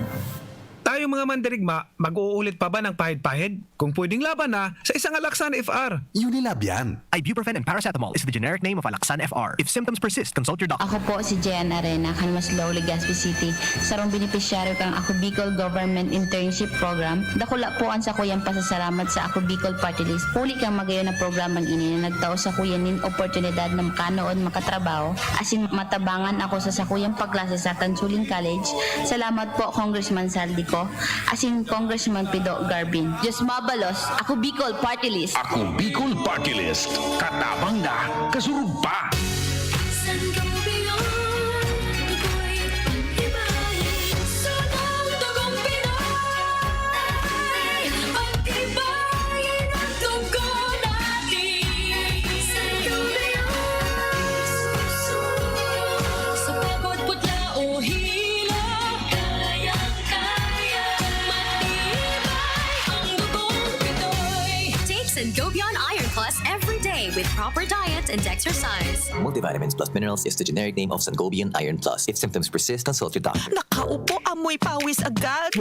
Tayong mga mandirigma, mag-uulit pa ba ng pahid-pahid? Kung pwedeng laban na, sa isang Alaxan F R. Unilab yan. Ibuprofen and paracetamol is the generic name of Alaxan F R. If symptoms persist, consult your doctor. Ako po si Jen Arena, kan Maslao, Legazpi City. Sarong benepisyaryo kan Ako Bicol Government Internship Program. Dakula po an sakuyang pasasalamat sa Ako Bicol Party List. Huli kan magayon na programang ini na nagtao sakuya nin oportunidad na makanood, makatrabaho, asin matabangan ako sa sakuyang pagklase sa Tansuling College. Salamat po, Congressman Saldico. Asin Congressman Pido Garbin. Diyos mabalos, Ako Bicol Party List. Ako Bicol Party List. Katabang na, kasurog pa. Sangobion, ako'y pag-ibahin. Sunod tugong Pinoy, pag-ibahin ang dugo natin. Sangobion, sa pagod, putla o hilo, kayang-kaya, matibay ang dugong Pinoy. Take Sangobion Iron Plus every day with proper diet and exercise. Multivitamins plus minerals is the generic name of Sangobion Iron Plus. If symptoms persist, consult your doctor. Nakaupo, amoy pawis agad.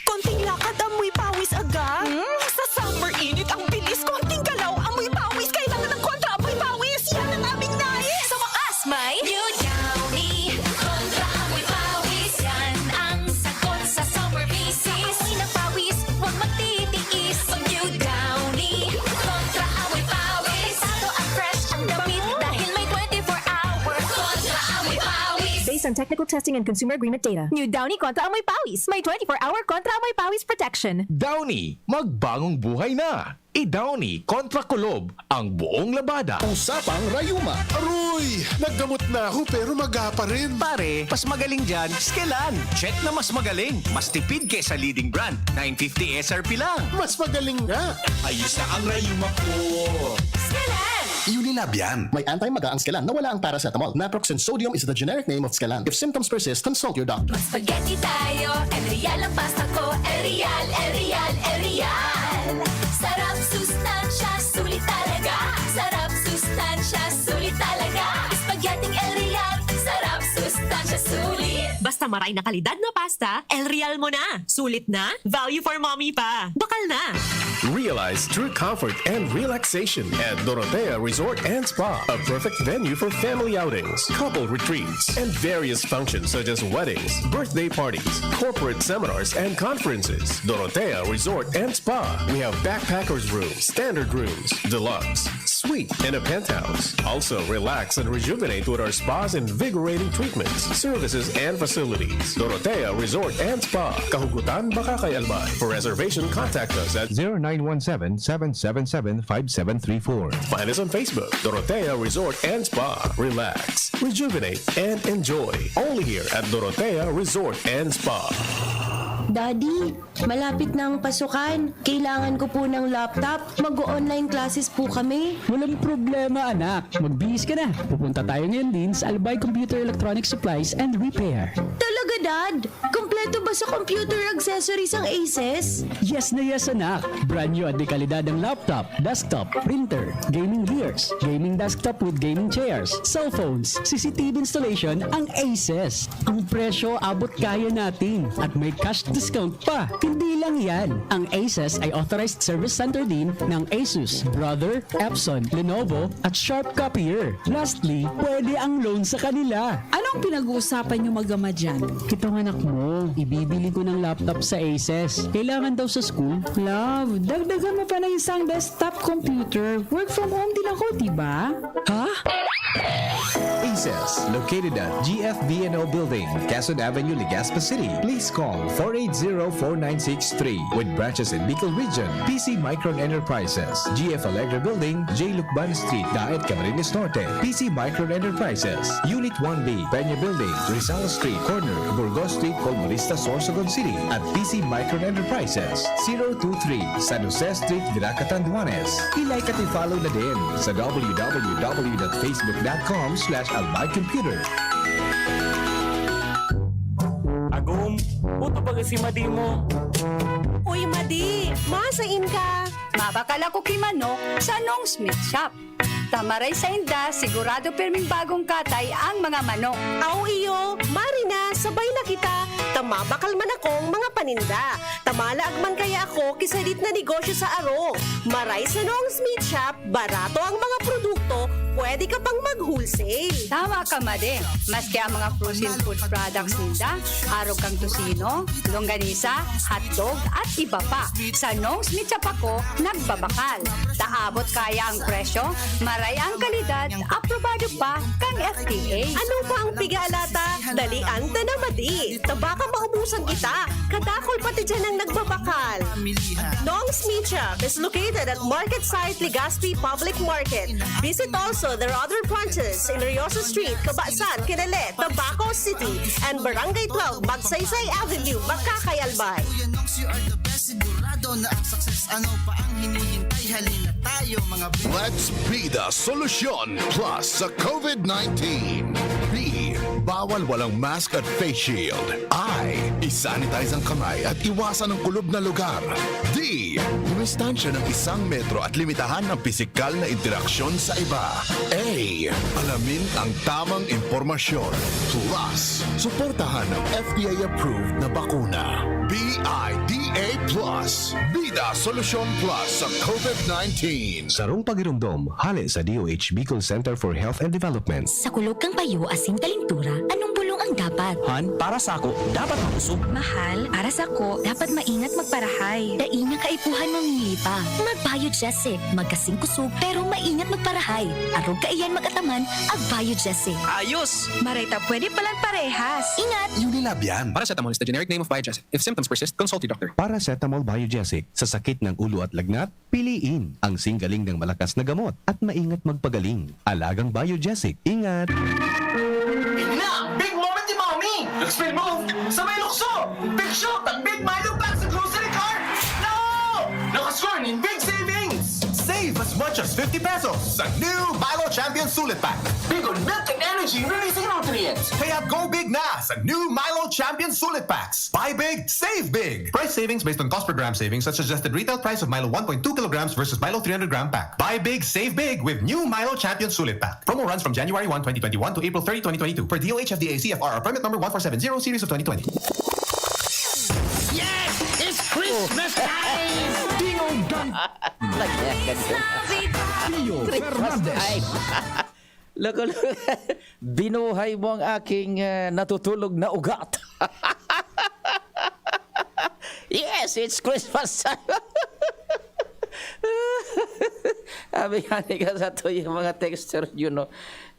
Konting lakad, amoy pawis agad. Hmm? Sa summer init, ang bilis. Konting galaw, amoy pawis. Kailangan ng kontra amoy pawis. Yan ang aming nais. Sa wakas, may New Downy Kontra Amoy Pawis. Yan ang sagot sa summer misis. Amoy na pawis, huwag magtitiis. Mag New Downy Kontra Amoy Pawis. Delikado at fresh ang damit dahil may twenty-four hour Kontra Amoy Pawis. Based on technical testing and consumer agreement data. New Downy Kontra Amoy Pawis. May twenty-four hour Kontra Amoy Pawis protection. Downy, magbagong buhay na! I-Downy kontra kulob ang buong labada. Usapang rayuma. Aroy! Naggamot na ako pero maga pa rin. Pare, mas magaling dyan, Skelan. Check na mas magaling. Mas tipid kaysa leading brand. Nine fifty S R P lang. Mas magaling nga. Ayos na ang rayuma ko. Skelan! Unilab yan. May anti-maga ang Skelan na wala ang paracetamol. Naproxen sodium is the generic name of Skelan. If symptoms persist, consult your doctor. Mag-spaghetti tayo, Arial ang pasta ko, Arial, Arial, Arial. Sarap, sustansya, Maray na kalidad na pasta, El Real mo na. Sulit na, value for mommy pa. Bakal na. Realize true comfort and relaxation at Dorotea Resort and Spa, a perfect venue for family outings, couple retreats, and various functions such as weddings, birthday parties, corporate seminars, and conferences. Dorotea Resort and Spa. We have backpackers room, standard rooms, deluxe, suite, and a penthouse. Also, relax and rejuvenate with our spa's invigorating treatments, services, and facilities. Dorotea Resort and Spa, Kahugutan, Bacacay, Albay. For reservation, contact us at zero nine one seven, seven seven seven, five seven three four. Find us on Facebook, Dorotea Resort and Spa. Relax, rejuvenate, and enjoy. Only here at Dorotea Resort and Spa. Daddy, malapit na ang pasukan. Kailangan ko po ng laptop. Mag-online classes po kami. Walang problema, anak. Magbihis ka na. Pupunta tayo ngayon din sa Albay Computer Electronic Supplies and Repair. Talaga, Dad? Kompleto ba sa computer accessories ang Aces? Yes na yes, anak. Brand new at dekalidad ang laptop, desktop, printer, gaming gears, gaming desktop with gaming chairs, cellphones, C C T V installation ang Aces. Ang presyo abot kaya natin at may cash discount pa. Hindi lang yan. Ang Aces ay authorized service center din ng Asus, Brother, Epson, Lenovo at Sharp Copier. Lastly, pwede ang loan sa kanila. Anong pinag-uusapan niyo mag-ama dyan? Itong anak mo, ibibili ko ng laptop sa Aces. Kailangan daw sa school. Love, dagdagan mo pa ng isang desktop computer. Work from home din ako, di ba? Ha? Aces, located at G F B and O Building, Quezon Avenue, Legazpi City. Please call four eight zero, four nine six three. With branches in Bicol Region, P C Micron Enterprises, G F Allegra Building, J Lucban Street, Daet, Camarines Norte. P C Micron Enterprises, Unit one B, Peña Building, Rizal Street, corner, Burgos Street, Colmonista, Sorsogon City. At P C Micron Enterprises, zero two three, San Jose Street, Virac, Catanduanes. I-like at i-follow na din sa w w w dot facebook dot com slash albay computer. Agom, puto baga si Madi mo. Uy, Madi! Masain ka? Mabakal ako ki manok sa Nong Smith Shop. Ta maray sainda, sigurado pirming bagong katay ang mga manok. Aw iyo, mari na, sabay na kita. Ta mabakal man akong mga paninda. Ta malaag man kaya ako ki sadit na negosyo sa arog. Maray sa Nong Smith Shop, barato ang mga produkto, pwede ka pang mag-wholesale. Tama ka, Madi. Maski ang mga frozen food products ninda, arog kan tocino, longganisa, hotdog, at iba pa. Sa Nong Smith Shop ako nagbabakal. Ta abot kaya ang presyo, maray ang kalidad, aprobado pa kan F D A. Ano pa ang piga-alata? Dalian ta na, Madi. Ta baka maubusan kita. Kadakol pati diyan ang nagbabakal. Nong's Meat Shop is located at Market Site Legazpi Public Market. Visit also their other branches in Riosa Street, Cabasan, Kilele, Tabaco City, and Barangay twelve, Magsaysay Avenue, Bacacay, Albay. Kuya Nongs, you are the best. Sigurado na ang success. Ano pa ang hinihintay? Halina tayo, mga best. Let's be the solution plus sa COVID nineteen. B, bawal walang mask at face shield. I, isanitize ang kamay at iwasan ang kulob na lugar. D, dumistansya ng isang metro at limitahan ang pisikal na interaksyon sa iba. A, alamin ang tamang impormasyon. Plus, suportahan ang F D A-approved na bakuna. B I D A plus, Bida Solusyon Plus sa COVID nineteen. Sarong pagiromdom, hale sa D O H Bicol Center for Health and Development. Sa kulog kan payo asin kalintura, anong bulong ang dapat? Han, para sako, dapat makusog. Mahal, para sako, dapat maingat magparahay. Dai na kaipuhan mamili pa. Mag-Biogesic, magkasing kusog pero maingat magparahay. Arog kaiyan mag-ataman, ag-Biogesic. Ayos! Maray ta pwede palan parehas. Ingat! Unilab yan. Paracetamol is the generic name of Biogesic. If symptoms persist, consult your doctor. Paracetamol Biogesic sa sakit ng ulo at lagnat, piliin ang singgaling ng malakas na gamot at maingat magpagaling. Alagang Biogesic, ingat! Ina! Big moment ni Mommy! Expel move! Sabay lukso! Big shoot! Ang Big Milo Pack sa grocery cart! No! Nakascore nin big savings! Save As much as fifty pesos sa new Milo Champion Sulit Pack. Big on milk and energy, releasing nutrients. Kaya go big na sa new Milo Champion Sulit Packs. Buy big, save big. Price savings based on cost per gram savings at suggested retail price of Milo one point two kilograms versus Milo three hundred gram pack. Buy big, save big with new Milo Champion Sulit Pack. Promo runs from January one, twenty twenty-one to April thirty, twenty twenty-two, per D O H F D A C F R or permit number one four seven zero series of twenty twenty. Yes! It's Christmas time! Dingong dang... Lagyan ka na. Pio Fernandez. Ay. Loko, loko. Binuhay mo ang aking eh, natutulog na ugat. Yes, it's Christmas time. Sabi nga ni ka sa to yung mga texter yun, no?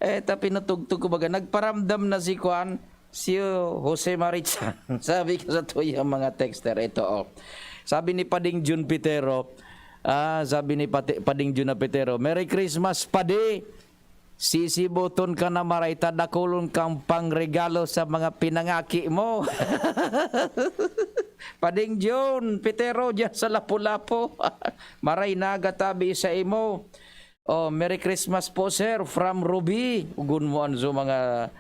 Eh, ta pinatugtog ko baga, nagparamdam na si Kwan, si Jose Marichan. Sabi ka sa to yung mga texter, ito, oh. Sabi ni Pading Jun Pitero, ah, sabi ni Pati, Pading Jun na Pitero, "Merry Christmas, Padi! Sisiboton ka na maray ta dakulon kang pangregalo sa mga pinangaki mo." Pading Jun, Pitero, dyan sa Lapu-Lapu. Maray na gatabi sa imo. Oh, Merry Christmas po, sir, from Ruby. Ugon mo an so mga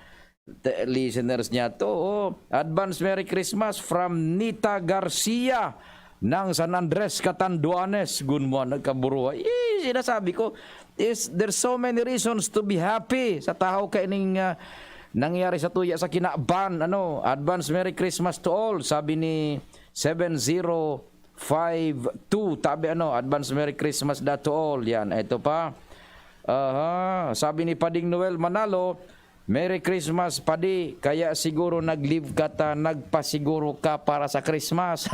te- listeners niya to. Oh. Advance Merry Christmas from Nita Garcia ng San Andres, Catanduanes. Gun mo an nagkaburuhay. Eh, sinasabi ko, is there's so many reasons to be happy sa tahaw kaining ah, nangyari sa tuya sa kinaban. Ano, advance Merry Christmas to all, sabi ni seven zero five two. Tabi ano, advance Merry Christmas da to all. Yan, ito pa. Aha, sabi ni Pading Noel Manalo, "Merry Christmas, Padi. Kaya siguro nag-leave ka ta, nagpasiguro ka para sa Christmas."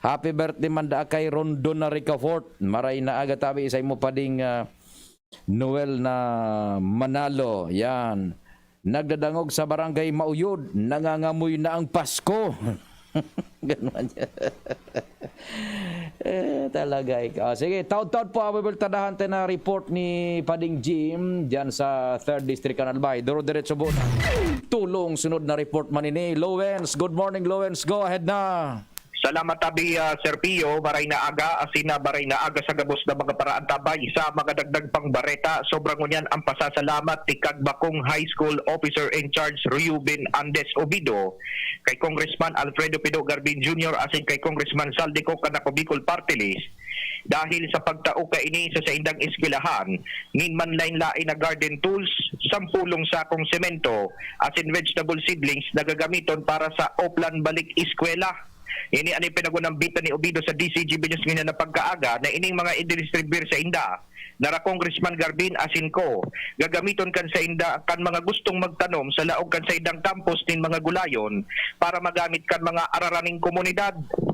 Happy birthday man da kay Rondon na Ricafort. Maray na aga tabi sa imo, Pading ah, Noel na Manalo. Yan. "Nagdadangog sa Barangay Mauyod, nangangamoy na ang Pasko." Ganun yan. Eh, talaga ikaw. Sige, taud-taud po, ababultadahan tayo na report ni Pading Jim dyan sa third District, Canal Bay. Duro diretso po. Tulong, sunod na report man ini. Lowens, good morning, Lowens. Go ahead na. Salamat tabi, ah, Sir Pio. Maray na aga, asin na maray na aga sa gabos na mga paraantabay. Sa mga dagdag pang bareta, sobrang ngunyan ang pasasalamat ni Kagbakong High School Officer in Charge Reuben Andes Obido kay Congressman Alfredo Pido Garbin Junior asin kay Congressman Saldico Canaco Bicol Party List dahil sa pagtao kaini sa saindang eskwelahan nin manlain-lain na garden tools, sampulong sakong semento, asin vegetable seedlings na gagamiton para sa Oplan Balik Eskwela. Ini an ipinagunambitan ni Obido sa D C G B News ngunyan na pagkaaga na ining mga ididistribuyar sa inda nara Congressman Garbin asin ko gagamiton kan sa inda kan mga gustong magtanom sa laog kan sa indang campus nin mga gulayon para magamit kan mga araraning komunidad.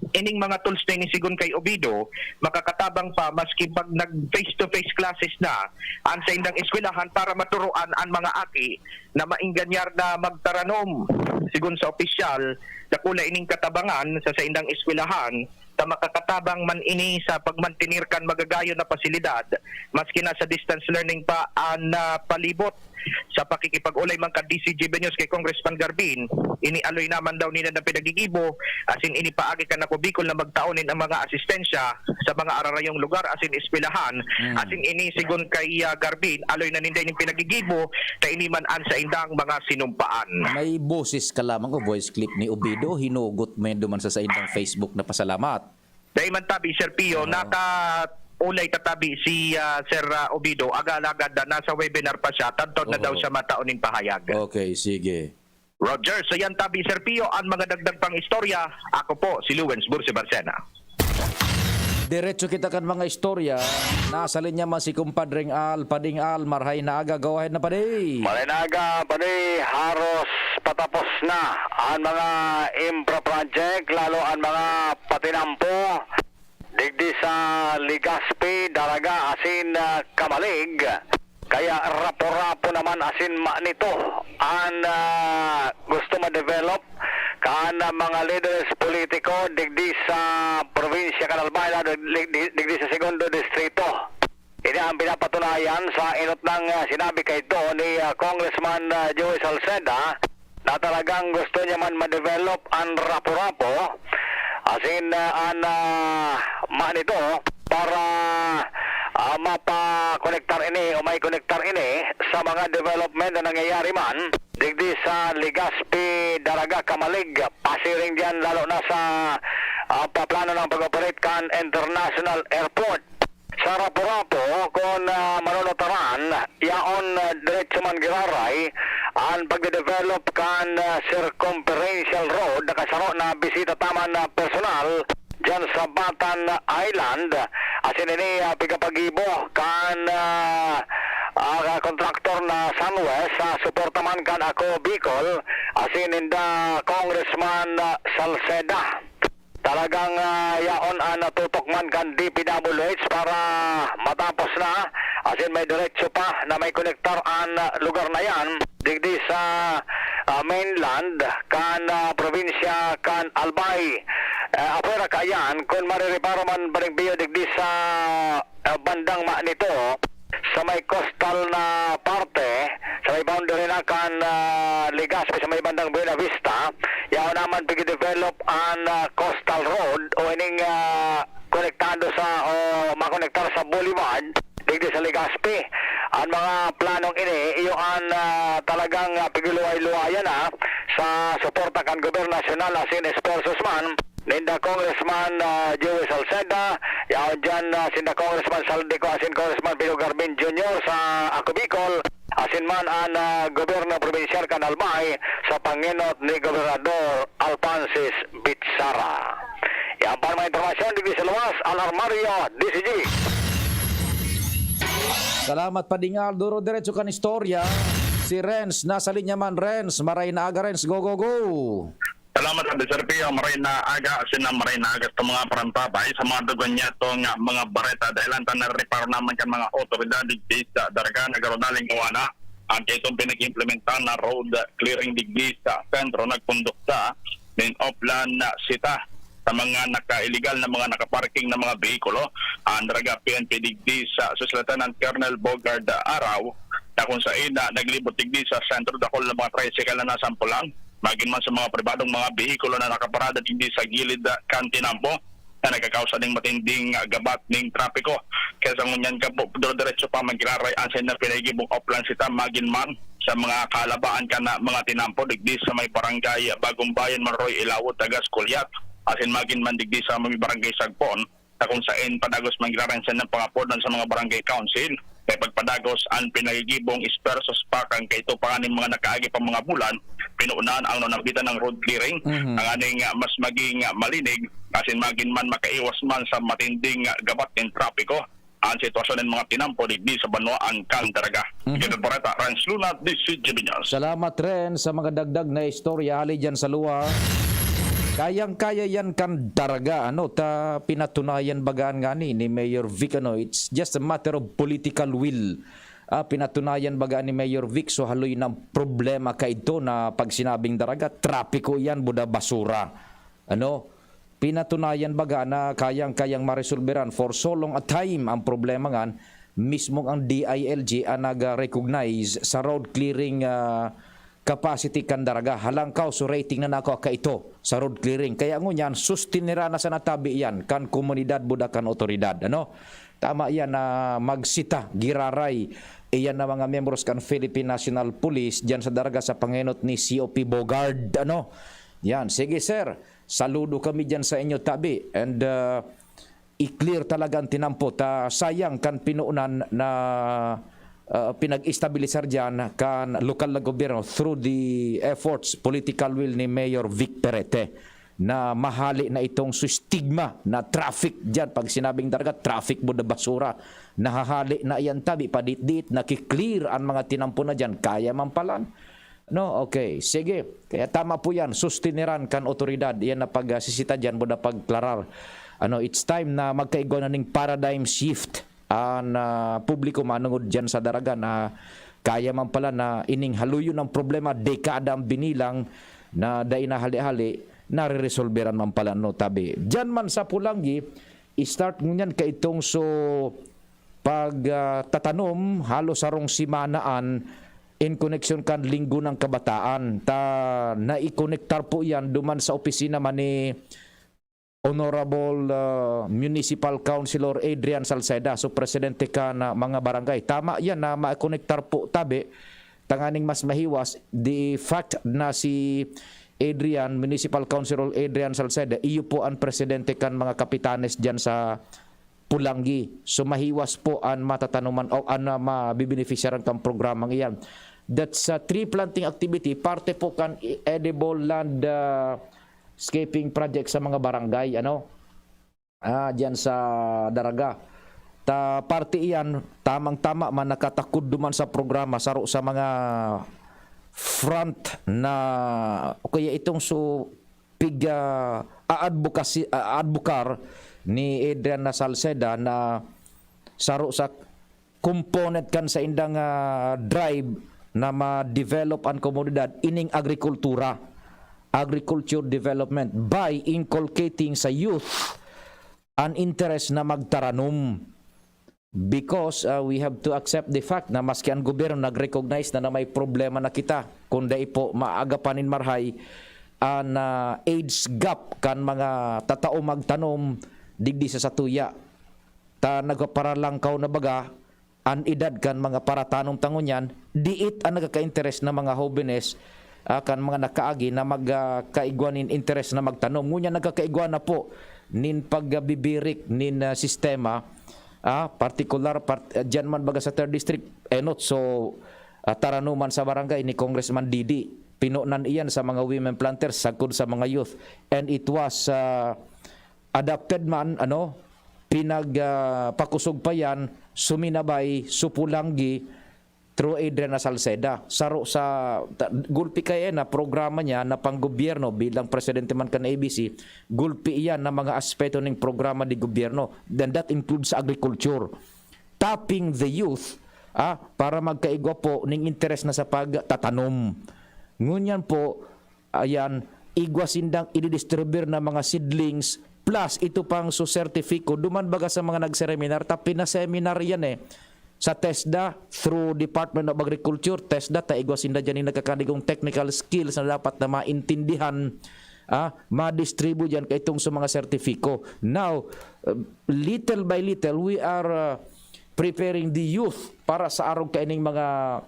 Ining mga tools na ini sigon kay Obido makakatabang pa maski pag nag face to face classes na an sa indang eskwelahan para maturoan an mga aki na maengganyar na magtaranom. Sigon sa opisyal, dakula ining katabangan sa saindang eskwelahan ta makakatabang man ini sa pagmantener kan magagayon na pasilidad maski nasa distance learning pa an ah, palibot. Sa pakikipag-olay man kan D C G B News kay Congressman Garbin, inialoy naman daw nila na pinagigibo asin inipaagi kan Ako Bicol na magtao nin ang mga asistensya sa mga ararayong lugar asin eskwelahan. Asin ini sigon kay ah, Garbin, aloy na ninda ining pinagigibo ta ini man an saindang mga sinumpaan. May boses ka lamang o voice clip ni Obido, hinugot mo yan duman sa saindang Facebook na pasalamat. Dai man tabi, Sir Pio, nakaulay tatabi si ah, Sir ah, Obido, agalagad na nasa webinar pa siya, tadtaw na daw siya matao nin pahayag. Okay, sige. Roger, so yan tabi, Sir Pio, ang mga dagdag pang istorya. Ako po, si Lawrence Bursi Barcena. Diretso kita kan mga istorya. Nasa linya man si Kumpadring Al, Pading Al, marhay na aga. Go ahead na, Padi. Maray na aga, Padi, haros patapos na ang mga infra project, lalo ang mga patinampo digdi sa Legazpi, Daraga, asin ah, Camalig. Kaya rapo-rapo naman asin manito ang ah, gusto ma-develop kan ah, mga leaders politiko digdi sa probinsya kan Albay, lalo dig- dig- digdi sa segundo distrito. Ini ang pinapatunayan sa inot ng ah, sinabi kaidto ni ah, Congressman ah, Joey Salceda na talagang gusto niya man ma-develop ang rapo-rapo asin ah, ang ah, manito para ah, mapakonektar ini o may konektar ini sa mga development na nangyayari man digdi sa Legazpi, Daraga, Camalig, pasiring diyan, lalo na sa, ah, paplano ng pag-operate kan International Airport. Sa Rapu-Rapu, kun, ah, manunutaran, yaon, ah, diretso man giraray an pagde-develop kan, ah, circumferential road na kasaro na bisita ta man na personal diyan sa Batan Island. Asin ini, ah, pigapagibo kan, ah, ah, kontraktor na Sunwest, sa suporta man kan Ako Bicol, asin ninda Congressman, ah, Salceda. Talagang, ah, yaon an natutok man kan D P W H para matapos na, asin may diretso pa na may konektar an lugar na yan digdi sa, ah, mainland kan, ah, probinsya kan Albay. Ah, apwera kaiyan, kun marireparo man, Paring Pio, digdi sa ah, bandang ma-, nito, sa may coastal na parte, sa may boundary na kan, ah, Legazpi, sa may bandang Buena Vista, yaon naman pigi-develop an, ah, coastal road o ining, ah, konektado sa, o makonektar sa boulevard digdi sa Legazpi. An mga planong ini, iyo an, ah, talagang, ah, pigluway-luwayan na sa suporta kan gobyerno nasyonal asin esfuerzos man ninda Congressman, ah, Joey Salceda, yaon diyan, ah, sinda Congressman Saldico asin Congressman Pino Garmin Junior sa Ako Bicol, asin man an, ah, gobyerno probinsyal kan Albay sa pangenot ni Gobernador Alphonsus Bitsara. Yan pa ang mga impormasyon digdi sa luwas, Alarmario, D C G. Salamat, Padingal. Duro diretso kan istorya. Si Renz, nasa linya man. Renz, maray na aga, Renz. Go, go, go! Salamat, Ate Sergio. Maray na aga, asin na maray na aga sa mga parantabay, sa mga dugon niya to nga mga bareta. Dahil ang tanariparo naman kan mga otoridad digdi sa Daraga, nagkaroon na lingkawana ang kaitong pinag-implementar na road clearing digdi sa sentro, nagpundok sa nin Oplan na sita sa mga naka-illegal na mga nakaparking na mga behikulo. Ang Daraga P N P digdi sa, sa Lieutenant Colonel Bogard Araw, na kung sain na naglibot digdi sa sentro, dakul na mga tricycle na nasampulan, magin man sa mga pribadong mga behikulo na nakaparada digdi sa gilid, ah, kan tinampo, na nagkakausa ning matinding, ah, gabat ning trapiko. Kaya sa ngunyan ka po, diretso pa magkiraray ang sa na pinagibong Oplan sita, magin man sa mga kalabaan ka na mga tinampo digdi sa may barangay Bagong Bayan, Maroy, Ilawod, Tagas, Kulyat, asin magin man digdi sa may barangay Sagpon, na kung saen padagos manggiraray an saindang pangapod sa mga barangay council. Kaya pagpadagos an pinagigibong esfuerzos pa kan kaito pa nganing mga nakaagi pang mga bulan, pinuunan ang nanambitan ng road clearing, Mhm. tanganing, ah, mas maging, ah, malinig, asin magin man makaiwas man sa matinding, ah, gabat nin trapiko an sitwasyon nin mga tinampo digdi sa banwaan kan Daraga. Mhm. Sige, Bareta, Renz Luna, D C G Binyas. Salamat, Ren, sa mga dagdag na istorya hali dyan sa luwa. Kayang-kaya yan kan Daraga, ano, ta pinatunayan baga ngani ni Mayor Vic, ano, it's just a matter of political will. Ah, pinatunayan baga ni Mayor Vic, so haloy ng problema kaidto na pag sinabing Daraga, trapiko yan, buda basura. Ano, pinatunayan baga na kayang-kayang maresolberan for so long a time ang problema ngan, mismong ang D I L G ang nag-recognize sa road clearing, ah, capacity kan Daraga. Halangkaw, so rating na nako kaito sa road clearing. Kaya ngunyan, sustinira na sa natabi yan kan komunidad, buda kan otoridad. Ano? Tama yan na magsita, giraray. Iyan na mga miyembros kan Philippine National Police dyan sa Daraga sa pangenot ni C O P Bogard. Ano? Yan. Sige, sir. Saludo kami dyan sa inyo, tabi. And, ah, i-clear talaga ang tinampo. Ta, sayang kan pinuunan na, ah, pinag-estabilisar dyan kan lokal na gobyerno through the efforts, political will ni Mayor Vic Perete na mahali na itong sustigma na traffic dyan. Pag sinabing Daraga, traffic mo na basura. Nahahali na iyan, tabi, padit-dit, nakiklear ang mga tinampo na dyan. Kaya man palan. No, okay. Sige. Kaya tama po yan. Sustiniran kan otoridad. Yan na pag, ah, sisita dyan, buda pagklarar. Ano, it's time na magkaigwa na ning paradigm shift an, ah, publiko manungod dyan sa Daraga na kaya man pala na ining haluyon ng problema, dekada ang binilang na dai na hali-hali, nare-resolveran man pala, no, tabi. Dyan man sa Pulangi, start ngunyan kaitong so pag, ah, tatanom, halos sarong semana an in connection kan Linggo ng Kabataan. Ta, naikonektar po yan duman sa opisina man ni Honorable, ah, Municipal Councilor Adrian Salceda, so presidente kan mga barangay. Tama yan na makonektar po tabi, tanganing mas mahiwas. The fact na si Adrian, Municipal Councilor Adrian Salceda, iyo po ang presidente kan mga kapitanes diyan sa Pulangi. So mahiwas po ang matatanuman o ang, ah, mabibenepisyaran kan programang iyan. That's a tree planting activity, parte po kan edible land, ah, scaping project sa mga barangay, ano? Ah, diyan sa Daraga. Ta parte iyan, tamang-tama man nakatakod duman sa programa, saro sa mga front na, o kaya itong so, pig, ah, aadbokasi-, ah, adbokar ni Adrian na Salceda na saro sa component kan saindang, ah, drive na ma-develop an komunidad ining agrikultura, agriculture development, by inculcating sa youth an interes na magtaranom. Because, ah, we have to accept the fact na maski ang gobyerno nag-recognize na, na may problema na kita, kung dai po maaga pa nin marhay an, ah, age gap kan mga tatao magtanom digdi sa satuya. Ta nagpaparalangkaw na baga an edad kan mga paratanom ta ngunyan, diit an nagkakainteres na mga hobenes, ah, kan mga nakaagi na mag, ah, kaigwa nin interes na magtanom. Ngunyan nagkakaigwa na po nin pagbibirik nin, ah, sistema, ah, partikular part-, ah, diyan man baga sa third district, enot so, ah, taranuman sa barangay ni Congressman Didi. Pinonan iyan sa mga women planters, sagkod sa mga youth. And it was, ah, adapted man, ano, pinag, ah, pakosog pa yan, suminabay, supulanggi, through Adrian na Salceda. Saro sa, ta-, gulpi kaya na programa niya na panggobyerno bilang presidente man kan A B C, gulpi iyan na mga aspeto ning programa di gobyerno. Then that includes sa agriculture. Tapping the youth, ah, para magkaigwa po ning interes na sa pagtatanom. Ngunyan po, ayan, igwa sindang ididistribir na mga seedlings, plus ito pang su sertifiko, duman baga sa mga nagseminar, ta pinaseminar yan eh. Sa TESDA, through Department of Agriculture, TESDA, ta igwa sinda dyan yung nagkakadigong technical skills na dapat na maintindihan, ah, madistribu dyan kaitong sa mga sertifiko. Now, uh, little by little, we are, uh, preparing the youth para sa arog kaining mga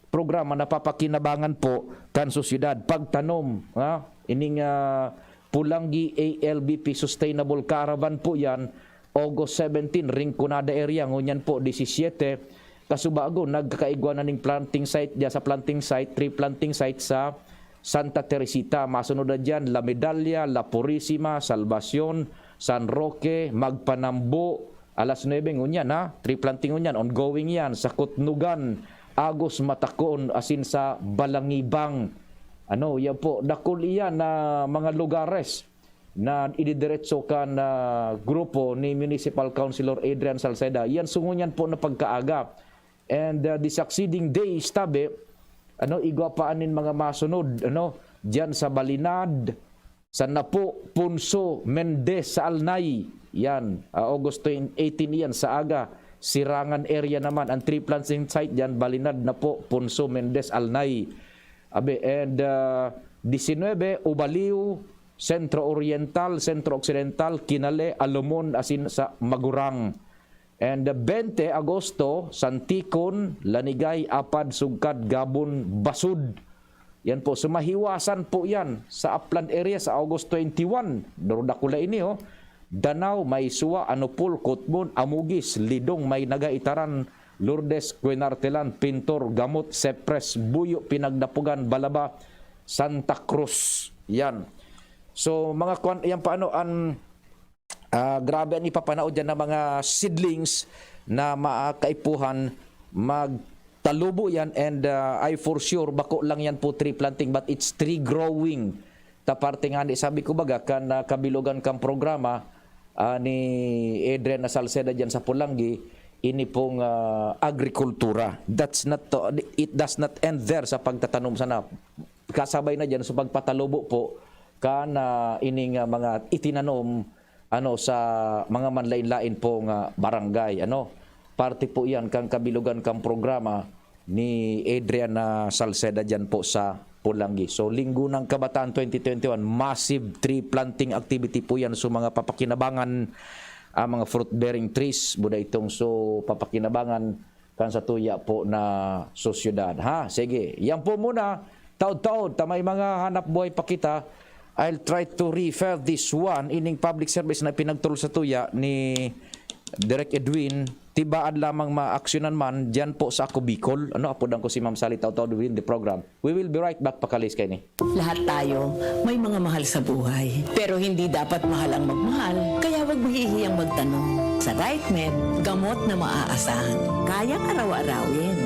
programa na papakinabangan po kan sosyedad. Pagtanom, ha? Ining, ah, Pulangi A L B P Sustainable Caravan po yan, August seventeen, Rinconada area, ngunyan po, disisiyete. Kasubago, nagkakaigwa na ning planting site, diya sa planting site, tree planting site sa Santa Teresita. Masunod na diyan, La Medalla, La Purisima, Salvacion, San Roque, Magpanambo, alas nuebe ngunyan, ha? Tree planting ngunyan, ongoing yan. Sa Kutnugan, Agos Matakon, asin sa Balangibang. Ano, yan po, dakul iyan na mga lugares na ididiretso kan, ah, grupo ni Municipal Councilor Adrian Salceda. Yan, so ngunyan po na pagkaaga. And, ah, the succeeding days, tabi, ano, igwa pa anin mga masunod, ano, diyan sa Balinad, sa Napo, Punso, Mendez, sa Alnay. Yan, ah, August twenty, eighteen yan, sa aga. Sirangan area naman. Ang tree planting site diyan, Balinad, Napo, Punso, Mendez, Alnay. Abi, and, ah, disinwebe, Ubaliw, Centro Oriental, Centro Occidental, Kinale, Alomon, asin sa Magurang. And, ah, bente Agosto, Santikon, Lanigay, Apad, Sugkad, Gabon, Basud. Yan po, sumahiwasan po yan sa upland area sa August twenty-one. Duro dakula ini, oh. Danao, Maisua, Anupol, Kutmon, Amugis, Lidong, Maynaga, Itaran, Lourdes, Quinartelan, Pintor, Gamot, Sepres, Buyo, Pinagdapugan, Balaba, Santa Cruz. Yan. So, mga kwan, yan paano an, ah, grabe an ipapanao diyan na mga seedlings na makaipuhan, magtalubo yan, and, ah, I for sure, bako lang yan po tree planting, but it's tree growing. Ta parte nga ni, sabi ko baga, kan, ah, kabilogan kan programa, ah, ni Adrian na Salceda diyan sa Pulangi, ini pong, ah, agrikultura. That's not to, it does not end there sa pagtatanom sana. Kasabay na diyan sa pagpatalubo po kan, ah, ining, ah, mga itinanom, ano, sa mga manlain-lain pong, ah, barangay, ano. Parte po iyan kan kabilogan kan programa ni Adriana Salceda diyan po sa Polangui. So, Linggo ng Kabataan twenty twenty-one, massive tree planting activity po yan. So, mga papakinabangan, ah, mga fruit-bearing trees, buda itong so papakinabangan kan sa tuya po na sosyedad. Ha? Sige, yan po muna. Taod-taod, ta may mga hanap buhay pa kita. I'll try to refer this one, ining public service na pinagturol sa tuya ni Direk Edwin, tibaad lamang maaksyonan man, diyan po sa Ako Bicol. Ano, apodan ko si Ma'am Sally Tautau during the program. We will be right back, pakalis kaini. Lahat tayo may mga mahal sa buhay. Pero hindi dapat mahal ang magmahal, kaya wag mo hihiyang magtanong. Sa RightMed, gamot na maaasahan. Kayang araw-arawin.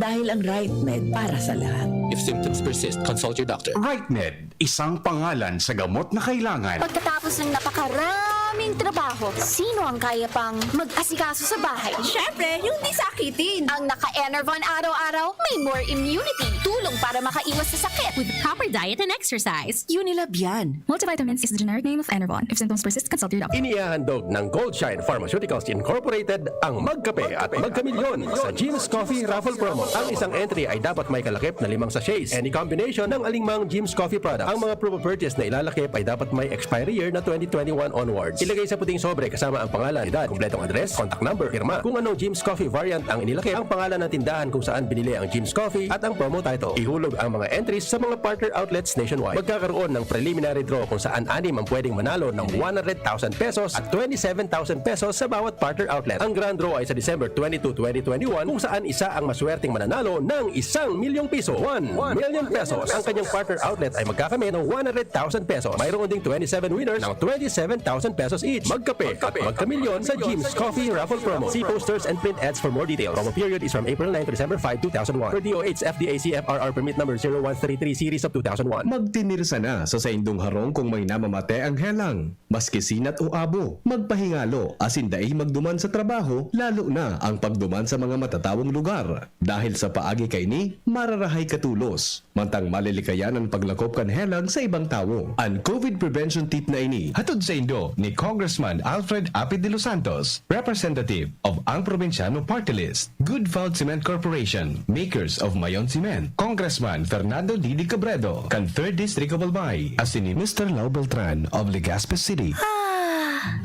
Dahil ang RightMed para sa lahat. If symptoms persist, consult your doctor. RightMed, isang pangalan sa gamot na kailangan. Pagkatapos ng napakaraming trabaho, sino ang kaya pang mag-asikaso sa bahay? Siyempre, yung di sakitin. Ang naka-Enervon araw-araw, may more immunity. Tulong para makaiwas sa sakit. With proper diet and exercise. Unilab yan. Multivitamins is the generic name of Enervon. If symptoms persist, consult your doctor. Inihahandog ng Goldshine Pharmaceuticals Incorporated ang Magkape at Magkamilyon sa Jim's Coffee Raffle Promo. Ang isang entry ay dapat may kalakip na limang sachets. Any combination ng alingmang Jim's Coffee product. Ang mga promo purchase na ilalakip ay dapat may expiry year na twenty twenty-one onwards. Ilagay sa puting sobre kasama ang pangalan, edad, kumpletong address, contact number, pirma. Kung anong Jim's Coffee variant ang inilakip, ang pangalan ng tindahan kung saan binili ang Jim's Coffee at ang promo title. Ihulog ang mga entries sa mga partner outlets nationwide. Magkakaroon ng preliminary draw kung saan anim ang pwedeng manalo ng one hundred thousand pesos at twenty-seven thousand pesos sa bawat partner outlet. Ang grand draw ay sa December twenty-two, twenty twenty-one, kung saan isa ang maswerteng mananalo ng isang milyong piso, one million pesos. Ang kanyang partner outlet ay magkakamit ng one hundred thousand pesos. Mayroon ding twenty-seven winners ng twenty-seven thousand pesos each. Magkape at magkamilyon sa Jim's Coffee Raffle Promo. See posters and print ads for more details. Promo period is from April nine to December five, two thousand one. Per D O H F D A C F R R permit number zero one three three series of two thousand one. Magtinirsa na sa saindong harong kung may namamate ang helang. Maski sinat o abo, magpahingalo asin dai magduman sa trabaho, lalo na ang pagduman sa mga matatawong lugar. Dahil sa paagi kaini, mararahay ka tolos, mantang malilikayan an paglakop kan helang sa ibang tawo. An COVID prevention tip na ini, hatod saindo ni Congressman Alfred Apid de los Santos, representative of Ang Probinsyano Party List, Good Food Cement Corporation, makers of Mayon Cement, Congressman Fernando Didi Cabredo, kan Third District of Albay, asin ni Mister Lau Beltran of Legazpi City. Ah!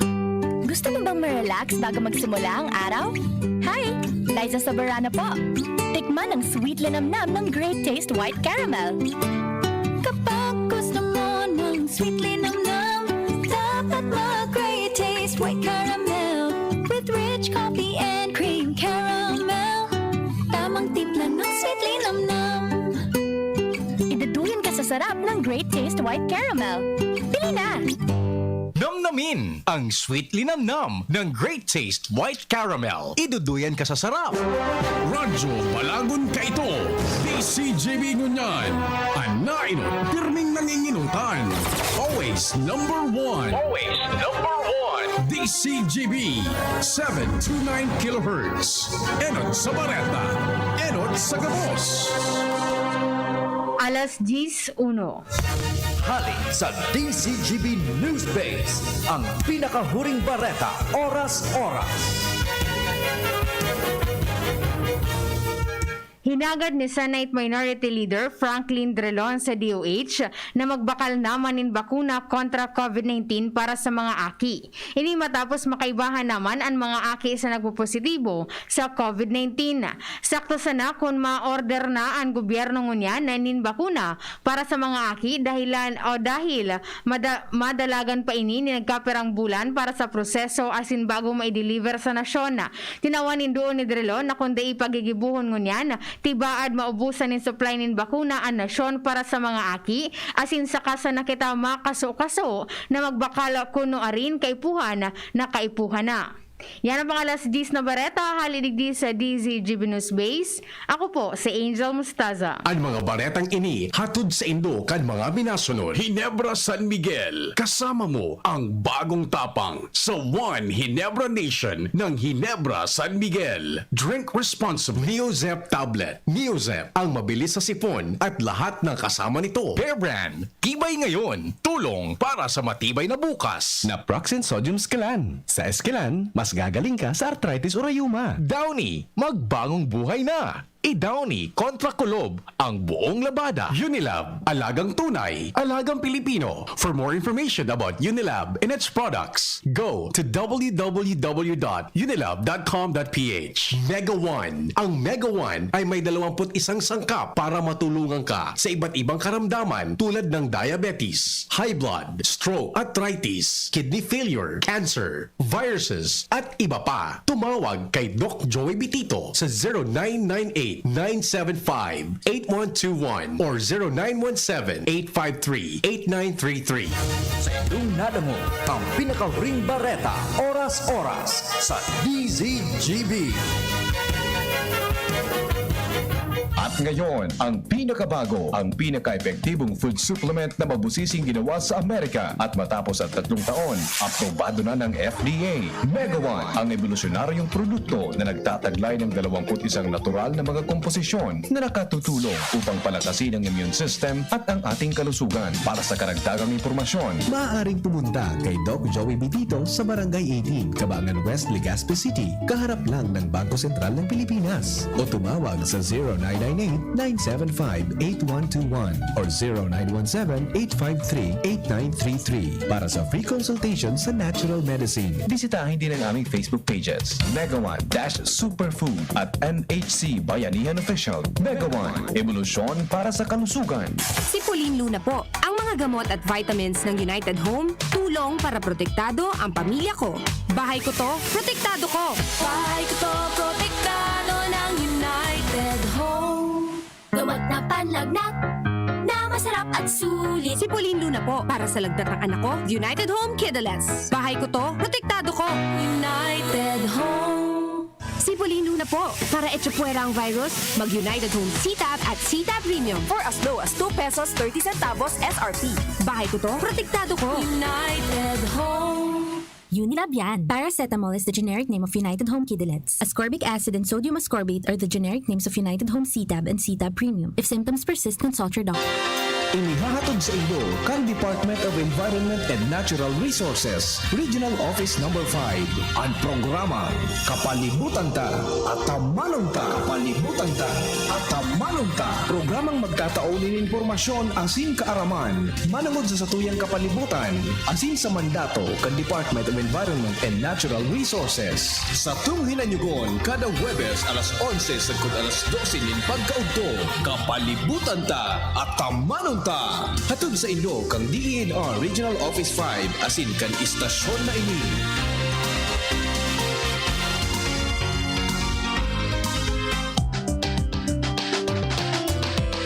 Gusto mo bang ma-relax bago magsimula ang araw? Hi! Liza Soberano po. Tikman ang sweet linamnam ng Great Taste White Caramel. Kapag gusto mo ng sweet linamnam, dapat mag-Great Taste White Caramel with rich coffee and cream caramel. Tamang timpla ng sweet linamnam. Iduduyan ka sa sarap ng Great Taste White Caramel. Bili na! Namnamin ang sweet linamnam ng Great Taste White Caramel. Iduduyan ka sa sarap. Radyo Balagon Kaito, D C G B ngunyan. An nainot, pirming nanginginutan. Always number one. Always number one. D C G B, seven two nine kilohertz. Enot sa Bareta. Enot sa gabos. Alas diyes uno. Hali sa D C G B News Base, ang pinakahuring bareta, oras-oras. Hinagad ni Senate Minority Leader Franklin Drilon sa D O H na magbakal naman nin bakuna kontra COVID nineteen para sa mga aki. Ini matapos makaibahan naman an mga aki sa nagpopositibo sa COVID nineteen. Sakto sana kun ma-order na an gobyerno ngunyan nin bakuna para sa mga aki dahilan o dahil mada-, madalagan pa ini nin nagkapirang bulan para sa proseso asin bago ma-deliver sa nasyon. Tinawan nin duon ni Drilon na kun dai pagigibohon ngunyan, tibaad maubusan nin supply nin bakuna an nasyon para sa mga aki, asin saka sana kita makaso-kaso na magbakal kun nuarin kaipuhan na kaipuhan na. Yan ang mga alas diyes na bareta, hali digdi sa D Z G B News Base. Ako po si Angel Mustaza. An mga baretang ini hatod saindo kan mga minasunod: Ginebra San Miguel, kasama mo ang bagong tapang sa One Ginebra Nation ng Ginebra San Miguel. Drink responsibly. Neozep tablet. Neozep, ang mabilis sa sipon at lahat ng kasama nito. Bear Brand, tibay ngayon, tulong para sa matibay na bukas. Naproxen Sodium Esquilan. Sa Esquilan, mas gagaling ka sa arthritis o rayuma. Downy, magbagong buhay na. i-Downy kontra Kulob ang buong labada. Unilab, alagang tunay, alagang Pilipino. For more information about Unilab and its products, go to w w w dot unilab dot com dot p h. Mega One. Ang Mega One ay may dalawampu't isang sangkap para matulungan ka sa iba't ibang karamdaman tulad ng diabetes, high blood, stroke, arthritis, kidney failure, cancer, viruses, at iba pa. Tumawag kay Doc Joey Bitito sa zero nine nine eight, nine seven five, eight one two one or zero nine one seven, eight five three, eight nine three three. Sa indong nadangog ang pinakahuring bareta, oras-oras sa D Z G B. At ngayon, ang pinakabago, ang pinaka-epektibong food supplement na mabusising ginawa sa Amerika at matapos ang tatlong taon, aprobado na ng F D A. Mega One, ang ebolusyonaryong produkto na nagtataglay ng dalawampu't isang natural na mga komposisyon na nakatutulong upang palakasin ang immune system at ang ating kalusugan. Para sa karagdagang impormasyon, maaaring pumunta kay Doc Joey Bitito sa Barangay eighteen, Cabangan West, Legazpi City, kaharap lang ng Bangko Sentral ng Pilipinas. O tumawag sa zero nine nine eight, nine seven five, eight one two one or zero nine one seven, eight five three, eight nine three three para sa free consultation sa natural medicine. Bisitahin din ang aming Facebook pages, Mega One dash Superfood at N H C Bayanihan Official. Mega One, ebolusyon para sa kalusugan. Sipulin Luna po. Ang mga gamot at vitamins ng United Home, tulong para protektado ang pamilya ko. Bahay ko to, protektado ko. Bahay ko to, protektado ng United Home. Gamot na panlagnat, na masarap at sulit. Sipulin Luna po, para sa lagnat ng anak ko, United Home Kidulets. Bahay ko to, protektado ko. United Home. Sipulin Luna po, para echapuwera ang virus, mag United Home C-Tab at C-Tab Premium. For as low as two pesos thirty centavos S R P. Bahay ko to, protektado ko. United Home. Unilab yan. Paracetamol is the generic name of United Home Kidulets. Ascorbic acid and sodium ascorbate are the generic names of United Home C-Tab and C-Tab Premium. If symptoms persist, consult your doctor. Inihahatod sa inyo kan Department of Environment and Natural Resources, Regional Office Number five, an programang Kapalibutan Ta, Atamanon Ta. Kapalibutan Ta, Atamanon Ta. Programang magtatao nin impormasyon asin kaaraman manongod sa satuyang kapalibutan asin sa mandato kan Department of Environment and Natural Resources. Satong hinanyugon kada Huwebes alas onse sagkod alas dose nin pagkaudto. Kapalibutan Ta, Atamanon Ta. Hatod sa inyo kan D E N R Regional Office five asin kan istasyon na ini.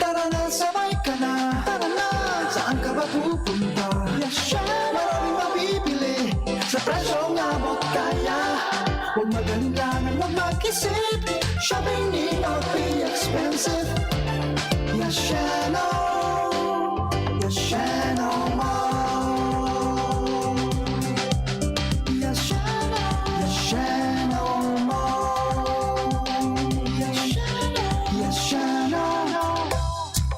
Tara na, sabay ka na. Tara na, saan ka ba pupunta? Yasha! Maraming mabibili sa presyong abot kaya. Huwag mag-alinlangan, huwag mag-isip. Shopping need not be expensive. Yashano! Yashano Mall! Yashano! Yashano Mall! Yashano! Yashano!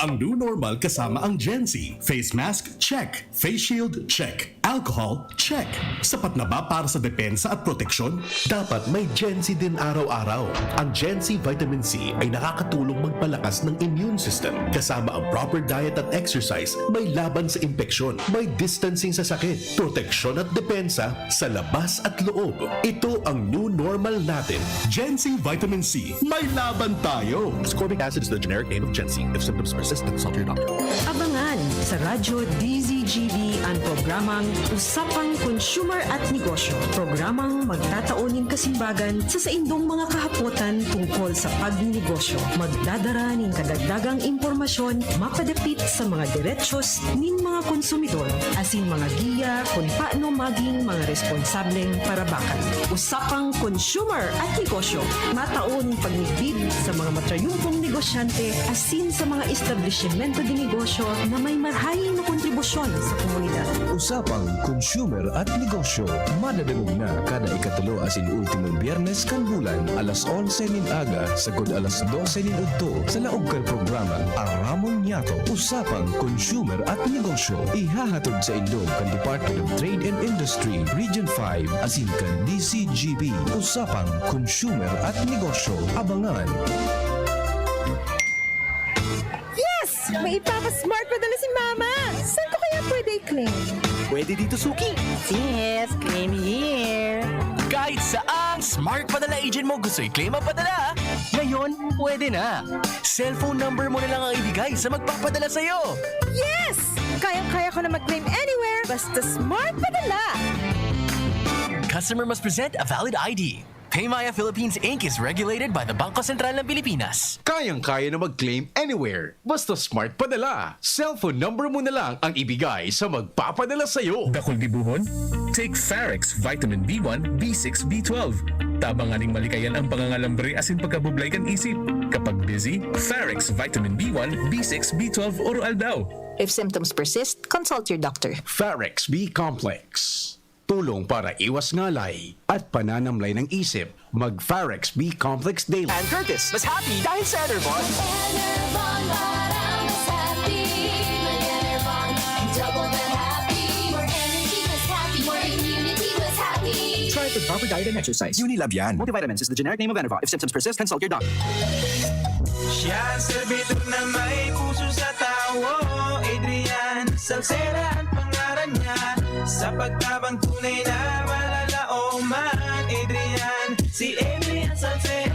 Ang new normal kasama ang Gen Z. Face mask, check. Face shield, check. Alcohol, check. Sapat na ba para sa depensa at proteksyon? Dapat may Gen Z din araw-araw. Ang Gen Z Vitamin C ay nakakatulong magpalakas ng immune system. Kasama ang proper diet at exercise, may laban sa impeksyon, may distancing sa sakit, proteksyon at depensa sa labas at loob. Ito ang new normal natin. Gen Z Vitamin C, may laban tayo! Ascorbic acid is the generic name of Gen Z. If symptoms persist, consult your doctor. Abangan sa Radyo D Z G B ang programang Usapang Consumer at Negosyo. Programang magtatao nin kasimbagan sa saindong mga kahapotan tungkol sa pagnenegosyo. Magdadara nin kadagdagang impormasyon mapadapit sa mga derechos nin mga konsumidor asin mga giya kun paano maging mga responsableng parabakan. Usapang Consumer at Negosyo, matao nin pagmidbid sa mga matrayumpong negosyante asin sa mga establisimento de negosyo na may marhay na kontribusyon sa komunidad. Usapang Consumer at Negosyo, madadangog na kada ikatulo asin ultimong Biyernes kan bulan, alas onse nin aga sagkod alas dose nin udto, sa laog kan programang Aramon Niyato, Usapang Consumer at Negosyo. Ihahatod sa inyo kan Department of Trade and Industry, Region five, asin kan D C G B. Usapang Consumer at Negosyo. Abangan! May ipapa-smart padala si Mama! Saan ko kaya pwede i-claim? Pwede dito, Suki. Yes, claim here. Kahit saang smart padala agent mo gusto i-claim ang padala, ngayon pwede na. Cellphone number mo na lang ang ibigay sa magpapadala sa'yo. Yes! Kayang-kaya ko na mag-claim anywhere basta smart padala! Customer must present a valid I D. Paymaya Philippines Inc is regulated by the Bangko Sentral ng Pilipinas. Kayang-kaya na mag-claim anywhere. Basta smart padala. Cellphone number mo na lang ang ibigay sa magpapadala sa'yo. Dakul gibohon? Take Farex Vitamin B one, B six, B twelve. Tabang nganing malikayan ang pangangalambre asin pagkabublay kan isip. Kapag busy, Farex Vitamin B one, B six, B twelve oro-aldaw. If symptoms persist, consult your doctor. Farex B Complex. Tulong para iwas ngalay at pananamlay ng isip. Mag Farex B Complex Daily. And Curtis, mas happy dahil sa Enervon. Enervon, parang mas happy. May Enervon, double the happy. More energy, mas happy. More immunity, mas happy. Try it with proper diet and exercise. Unilab yan. Multivitamins is the generic name of Enervon. If symptoms persist, consult your doctor. Siya ang serbidor na may puso sa tawo. Adrian Salceda ang pangaran niya. Sa pagtabang tunay na malalaoman, Adrian, si Adrian Salceda.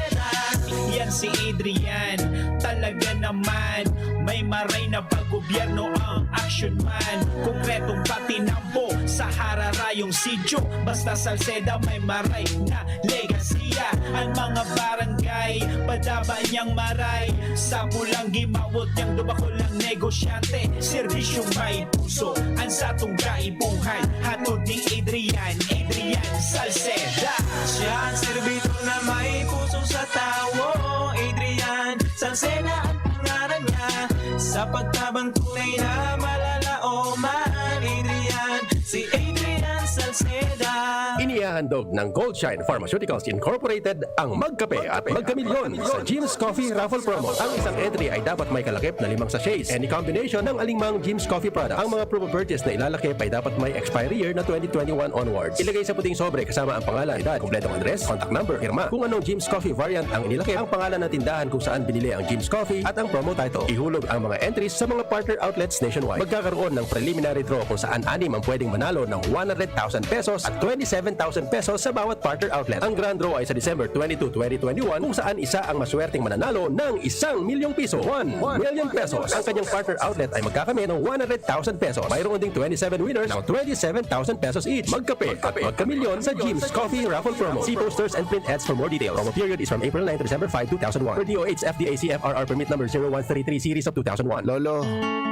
Yan si Adrian, talaga naman. May maray na paggobyerno ang action man. Konkretong patinampo sa hararayong sityo. Basta Salceda may maray na legasiya. Ang mga barangay, padaba niyang maray. Sa pulang gimawot niyang dubakol ng negosyante. Serbisyong may puso, ang satong kaipuhan. Hatod ni Adrian, Adrian Salceda. Siya ang serbidor na may puso sa tawo. Adrian Salceda ang pangaran niya. Sa pagtabang tunay na malalaoman. Adrian, si Adrian Salceda. Inihahandog ng Goldshine Pharmaceuticals Incorporated ang Magkape at Magkamilyon sa Jim's Coffee Raffle Promo. Ang isang entry ay dapat may kalakip na limang sachets, any combination ng alingmang Jim's Coffee product. Ang mga promo purchase na ilalakip ay dapat may expiry year na twenty twenty-one onwards. Ilagay sa puting sobre kasama ang pangalan, edad, kompletong address, contact number, pirma. Kung anong Jim's Coffee variant ang inilakip, ang pangalan ng tindahan kung saan binili ang Jim's Coffee at ang promo title. Ihulog ang mga entries sa mga partner outlets nationwide. Magkakaroon ng preliminary draw kung saan anim ang pwedeng manalo ng one hundred thousand pesos at twenty-seven thousand pesos sa bawat partner outlet. Ang grand draw ay sa December twenty-two, twenty twenty-one, kung saan isa ang maswerteng mananalo ng isang milyong piso, one million pesos. Ang kanyang partner outlet ay magkakamit ng one hundred thousand pesos. Mayroon ding twenty-seven winners ng twenty-seven thousand pesos each. Magkape at magkamilyon sa Jim's Coffee Raffle Promo. See posters and print ads for more details. Promo period is from April nine to December five, two thousand one. Per D O H F D A C F R R Permit Number zero one three three Series of two thousand one. Lolo,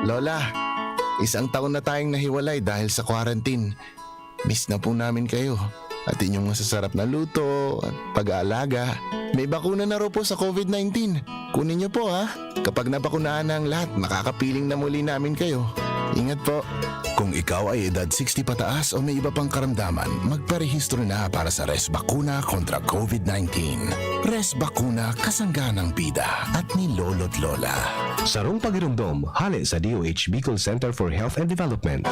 Lola, isang taon na tayong nahiwalay dahil sa quarantine. Miss na po namin kayo at inyong masasarap na luto at pag-aalaga. May bakuna na raw po sa COVID nineteen. Kunin niyo po, ha. Kapag nabakunahan na ang lahat, makakapiling na muli namin kayo. Ingat po. Kung ikaw ay edad sixty pataas o may iba pang karamdaman, magparehistro na para sa Res Bakuna kontra COVID nineteen. Res Bakuna, kasangga ng bida at ni Lolo't Lola. Sarong pagiromdom, hale sa D O H Bicol Center for Health and Development.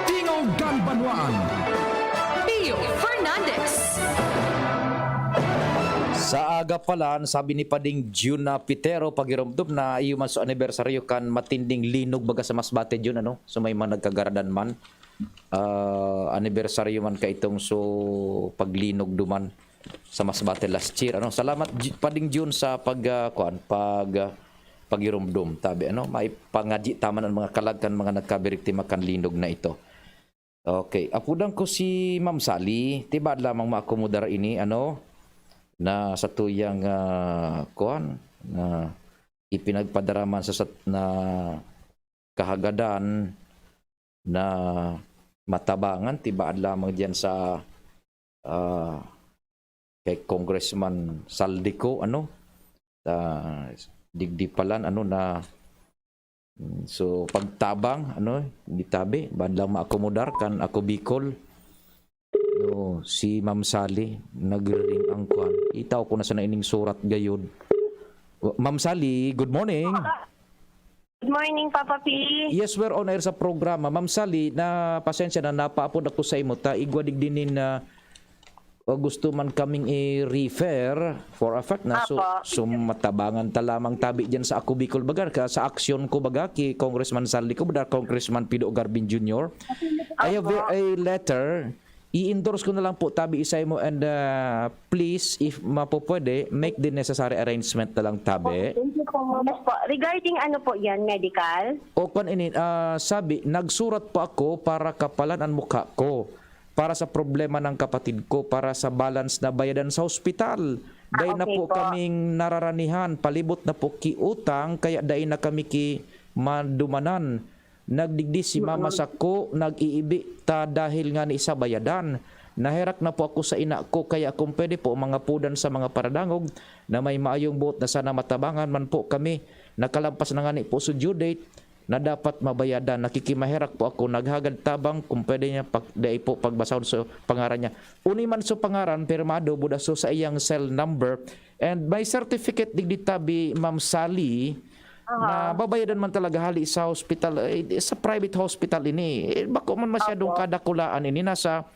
Tingog kan Banwaan. Pio Fernandez. Sa aga pa lang, sabi ni Pading Jun na Pitero, pagiromdom na iyo man sa anibersaryo kan matinding linog baga sa Masbate, Jun, ano? So may mga nagkagaradan man. Ah, anibersaryo man kaitong so paglinog duman sa Masbate last year, ano? Salamat, Ju-, Pading Jun, sa pag, ah, kuan, pag, ah, pagiromdom, tabi, ano? Maipangadyi ta man ang mga kalag kan mga nagkabiriktima kan linog na ito. Okay, apudan ko si Ma'am Sally. Tibaad lamang maakomodar ini, ano, na satuyang, ah, kuan, na ipinagpadaraman sa sat-, na kahagadan na matabangan, tibaad lamang diyan sa, ah, kay Congressman Saldico, ano, sa digdi pa lang, ano, na, so, pagtabang, ano, di tabi, bad lang maakomodar kan Ako Bicol. No, si Ma'am Sally, nagriring ang kwan. Itaw ko na sana ining surat gayod. Ma'am Sally, good morning. Good morning, Papa P. Yes, we're on air sa programa. Ma'am Sally, na pasensya na, napaapod ako sa imo, ta igwa digdi nin, ah, o gusto man kaming i-refer for a fact na so, Apo. so matabangan ta lamang tabi diyan sa Ako Bicol baga, ka, sa aksyon ko baga, ki Congressman Zaldy Co, baga, Congressman Pido Garbin Junior. I have Apo. a letter. I-endorse ko na lang po tabi isay mo and, ah, please, if mapupwede, make the necessary arrangement na lang tabi. Thank you po. Yes po. Regarding ano po yan, medical? O kwan ini, ah, sabi, nagsurat po ako para kapalan ang mukha ko para sa problema ng kapatid ko, para sa balance na bayadan sa hospital. Ah, Dai na okay po po. kaming nararanihan, palibot na po ki utang, kaya dai na kami ki madumanan. Nagdigdi si mama Mm. sako, nag-iibi ta dahil ngani sa bayadan. Naherak na po ako sa ina ko, kaya kung pwede po, mga pudan sa mga paradangog na may maayong buot na sana matabangan man po kami. Nakalampas na ngani po sa due date na dapat mabayadan. Nakikimaherak po ako, naghagad tabang kung pwede niya pag, dai po pagbasahon sa pangaran niya. Uni man sa pangaran, pirmado, buda so sa iyang cell number. And may certificate digdi tabi, Ma'am Sally, Aha. na babayadan man talaga hali sa hospital, eh, sa private hospital ini. Eh, bako man masyadong Apo. kadakulaan ini, nasa,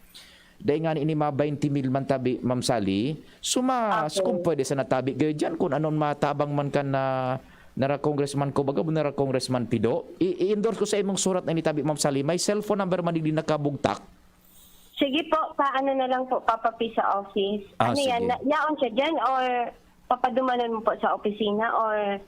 dai nga ini mga twenty mil man tabi, Ma'am Sally. Suma, Okay. kung pwede sana tabi, gaya dyan, kung anon matabang man ka na, nara Congressman ko, baga, nara Congressman Pido. I-, i-endorse ko sa imong surat na ini tabi, Ma'am Sally. May cellphone number man digdi nakabugtak. Sige po, paano na lang po, papapi sa office? Ah, Ano yan? sige. Na, yaon siya dyan or papadumanan mo po sa opisina or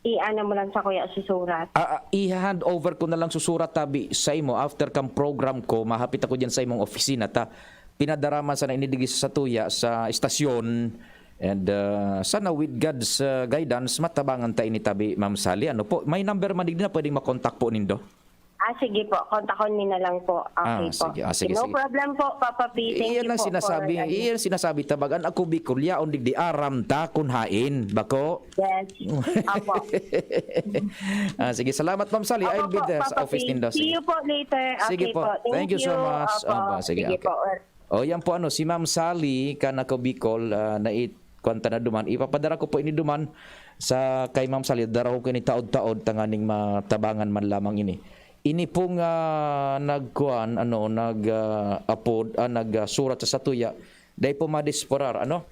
i-ano mo lang sa kuya susurat? Ah, ah, i-hand over ko na lang susurat tabi sa imo after kang program ko, mahapit ako diyan sa imong opisina ta. Pinadaraman sana ini digdi sa satuya sa estasyon and, ah, sana with God's, ah, guidance, matabangan ta ini tabi, Ma'am Sally. Ano po? May number man digdi na pwedeng makontak po nindo? Ah, sige po. Kontakon mi na lang po. Okay Ah, po. sige. Ah, sige, No sige. problem po, Papa P. Thank Iyan you ang po sinasabi, for that. iyan sinasabi, tabagan ako Bicol, yaon digdi, aram ta kun hain, bako? Yes. Apo. Ah, sige, salamat, Ma'am Sally. Opo I'll be po, there sa Papa office P. nindo. See Sige. you po later. Sige Okay po. po. Thank Thank you so you. much. Opo. Aba, sige, Sige okay. po. O, yan po, ano, si Ma'am Sally, kan ako Bicol, ah, na it-, kwan ta na duman. Ipapadara ko po ini duman sa kay Ma'am Sally. Dara ko kini taod-taod, tanganing matabangan man lamang ini. Ini pong, ah, nagkuan, ano, nag, ah, apod, ah, nag, ah, surat sa satuya, dai po madisparar, ano?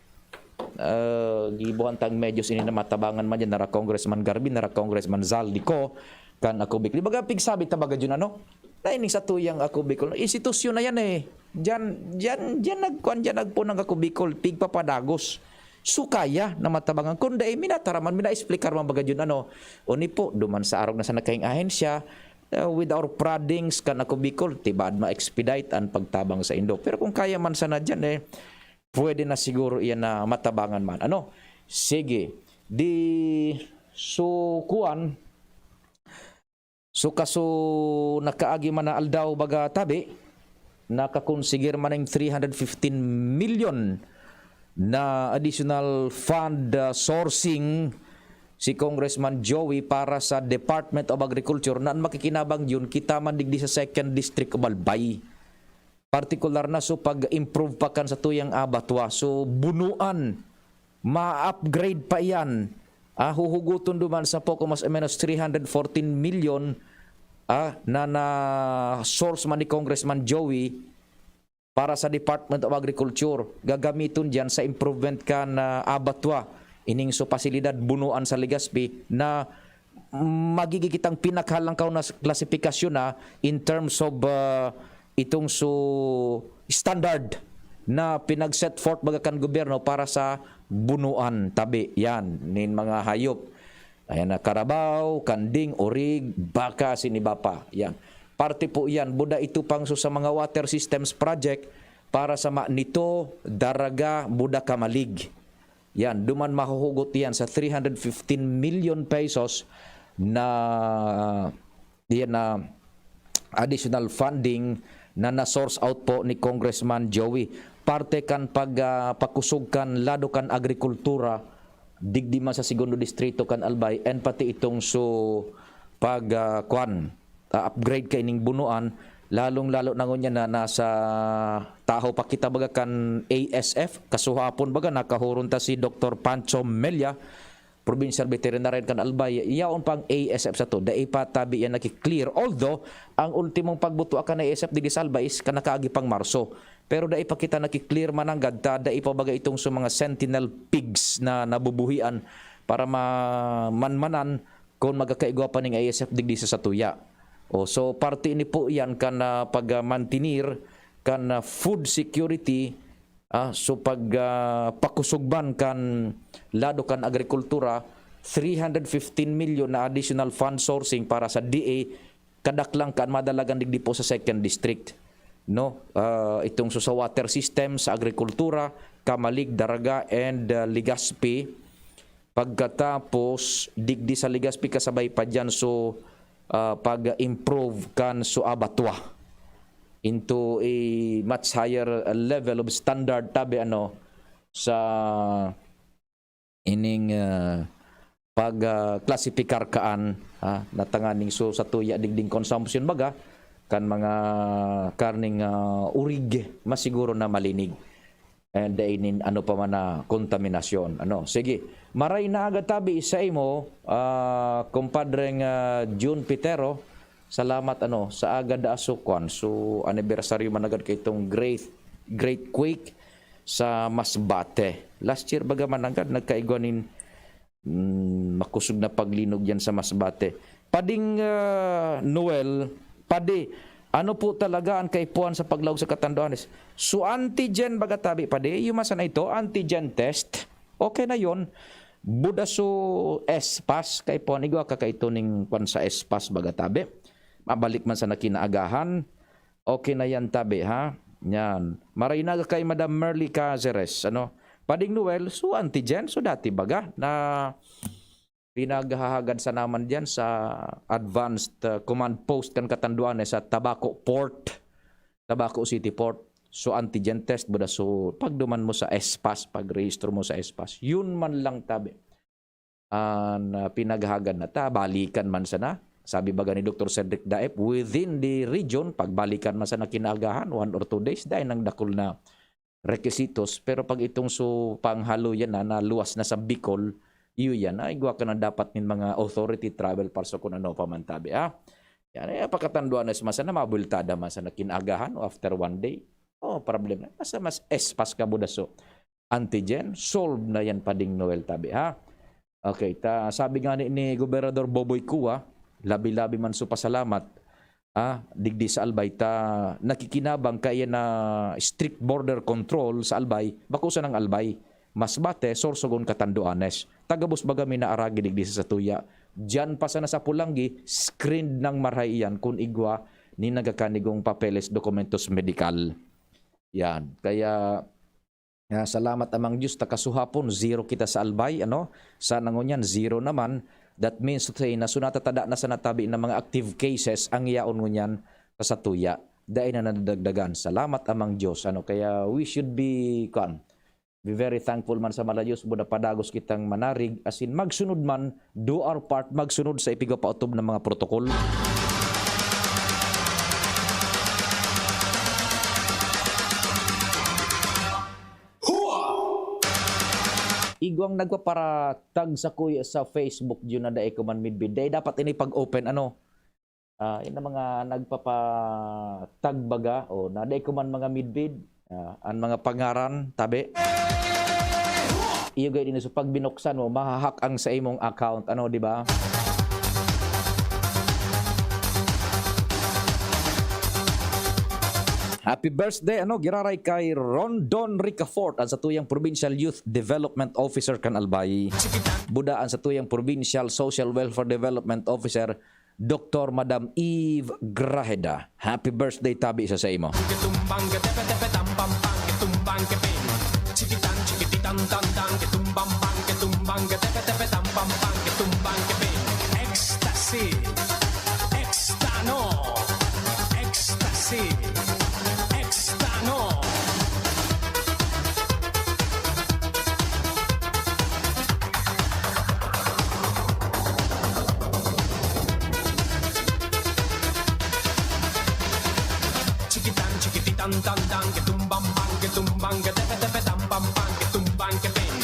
Ah, gibuhan tang medios ini na matabangan man dyan, nara Congressman Garvin, nara Congressman Zaldy Co, kan ako Bicol. Di ba, pigsabi ta baga dyan, ano? Na ining sa tuyang ako Bicol. Institusyon na yan, eh. Diyan, diyan, diyan nagkuan, diyan nagpunang ako Bicol, pigpapadagos. So, kaya na matabangan. Kung dai, minataraman, mina-explicar man baga dyan, ano? Oni po, duman sa arog na sa nagkaing ahensya, uh, with our proddings, kan ako Bicol, tibaad ma-expedite an pagtabang sa indo. Pero kung kaya man sana dyan, eh, pwede na siguro iyan na matabangan man. Ano? Sige. Di, so, kuan, so, kaso nakaagi man na aldaw baga tabi, nakakonsigir man ning three hundred fifteen million na additional fund, uh, sourcing si Congressman Joey para sa Department of Agriculture na an makikinabang yun kita man digdi sa Second District of Albay. Partikular na so pag-improve pa kan sa tuyang abatwa. So, bunuan, ma-upgrade pa iyan. Ah, huhuguton duman sa poko mas o menos three hundred fourteen million, ah, na, na source man ni Congressman Joey para sa Department of Agriculture. Gagamiton diyan sa improvement kan abatwa. Ining so pasilidad bunuan sa Legazpi na magiging kitang pinakahalangkaw na s-, klasifikasyon na in terms of, ah, itong so standard na pinag-set forth baga kan gobyerno para sa bunuan tabi. Yan, nin mga hayop. Ayan na, karabaw, kanding, orig, baka, siniba pa. Yan. Parte po yan. Buda ito pang so sa mga water systems project para sa Manito, Daraga, Buda, Camalig. Yan, duman mahuhugot yan sa three hundred fifteen million pesos na, yan na additional funding na na-source out po ni Congressman Joey. Parte kan pag, ah, pakusog kan lado kan agrikultura, digdi man sa segundo distrito kan Albay, and pati itong so pag, ah, kwan, ah, upgrade kaining bunuan, lalong-lalo na ngunyan na nasa tahaw pa kita baga kan A S F. Kasuhapon baga nakahuron ta si Doktor Pancho Mella, Provincial Veterinarian kan Albay, yaon pang A S F sato, dai pa tabi yan naki-clear. Although, ang ultimong pagbuto kan A S F digdi sa Albay is kan nakaagi pang Marso. Pero dai pa kita naki-clear mananggad ta, dai pa baga itong sa mga sentinel pigs na nabubuhian para ma-, manmanan kung magkakaigwa pa ning I S F digdi sa satuya. O, so, parte ini po yan kan, ah, pag-, ah, mantinir kan, ah, food security, ah, so pag, ah, pakusog man kan lado kan agrikultura, three hundred fifteen million na additional fund sourcing para sa D A, kadaklan kan madalagan digdi po sa second district, no? Ah, itong so sa water system, sa agrikultura, Camalig, Daraga, and, ah, Legazpi. Pagkatapos, digdi sa Legazpi, kasabay pa dyan, so, ah, pag-improve kan so abattoir into a much higher, ah, level of standard, tabi, ano, sa ining, ah, pag, ah, klasipikar kaan, ah, na tanganing so satuya digding consumption baga kan mga karning, ah, urig, mas siguro na malinig. And dai nin ano pa man na kontaminasyon. Ano, sige. Maray na aga tabi sa imo, ah, kumpadreng, ah, June Pitero. Salamat, ano, sa aga da asukwan. So, anibersaryo man agad kay itong great, great quake sa Masbate. Last year, baga man agad, nagkaigwa nin, mm, makusog na paglinog yan sa Masbate. Pading, ah, Noel, padi, ano po talaga ang kaipuhan sa paglaog sa katanduanes? So, antigen baga tabi, padi? Yung masa na ito, antigen test. Okay na yon. Buda so S-PAS, kaipuhan, igwa ka kaito ning kwan sa S-PAS baga tabi. Mabalik man sa nakinaagahan. Okay na yan tabi, ha? Yan. Maray na kay Madam Merly Caceres, ano? Pading Noel, so antigen, so dati baga na pinaghahagad sa naman diyan sa advanced, uh, command post kan katanduan, eh, sa Tabaco Port, Tabaco City Port. So, antigen test, buda, so, pagduman mo sa S-PAS, pagrehistro mo sa S-PAS, yun man lang tabi. An, uh, pinaghagad na ta, balikan man sana. Sabi baga ni Doktor Cedric Daep, within the region, pagbalikan man sana kinaagahan, one or two days, dahil nang dakul na requisitos. Pero pag itong so, panghaloyan na, naluwas na sa Bicol, iyo yan, ay, igwa ka na dapat nin mga authority, travel pass o kung ano pa man tabi, ha? Yan, eh, pagkatanduan na sa masa na, mabultada man sana kinaagahan o after one day. Oh, problema. Basta mas S-PAS ka buda so antigen, solve na yan, Pading Noel, tabi, ha? Okay, ta, sabi nga ni, ni Gobernador Boboy Cua, labi-labi man so pasalamat, ah, digdi sa Albay, ta nakikinabang kaya na strict border control sa Albay, bako sa nang Albay, Masbate, Sorsogon, Catanduanes. Tagabos baga mi naaragi digdi sa satuya. Diyan pa sana sa Pulanggi, screened nang maray iyan kun igwa ni nagakanigong papeles, dokumentos medikal. Yan. Kaya, ah, salamat, Amang Diyos, ta kasuhapon, zero kita sa Albay, ano? Sana ngunyan, zero naman. That means to say na so natatada na sa natabi na mga active cases ang yaon ngunyan sa satuya. Dai na nadagdagan. Salamat, Amang Diyos. Ano, kaya we should be, kuwan, be very thankful man sa mala Diyos, buda padagos kitang manarig, asin magsunod man, do our part, magsunod sa ipigpapaotob na mga protocol. Igwang nagpaparatag sa kuya sa Facebook, yun na dai ko man midbid. Dai dapat ini pag-open, ano? Ah, yun ang mga nagpapatagbaga, o, na dai ko man mga midbid, ah, ang mga pangaran, tabi. Iyo gay din, so pag binuksan mo, mahahack ang sa imong account, ano, di ba? Happy birthday, ano, giraray kay Rondon Ricafort, ang satuyang Provincial Youth Development Officer kan Albay. Buda ang satuyang Provincial Social Welfare Development Officer, Doktor Madam Eve Grajeda. Happy birthday tabi sa sa imo. Kitumbang ke tepe tepe tam pam pam, kitumbang ke ping. Chikitan chikititan tan tan, kitumbang bang, kitumbang ke tepe tepe tam pam pam, kitumbang ke ping. Ecstasy, Extano, Ecstasy, Extano. Chikitan, chikititan, tan, tan, ketumbang, bang, ketumbang, ketepe, tepe, tam, pam, pam, ketumbang, kepeng.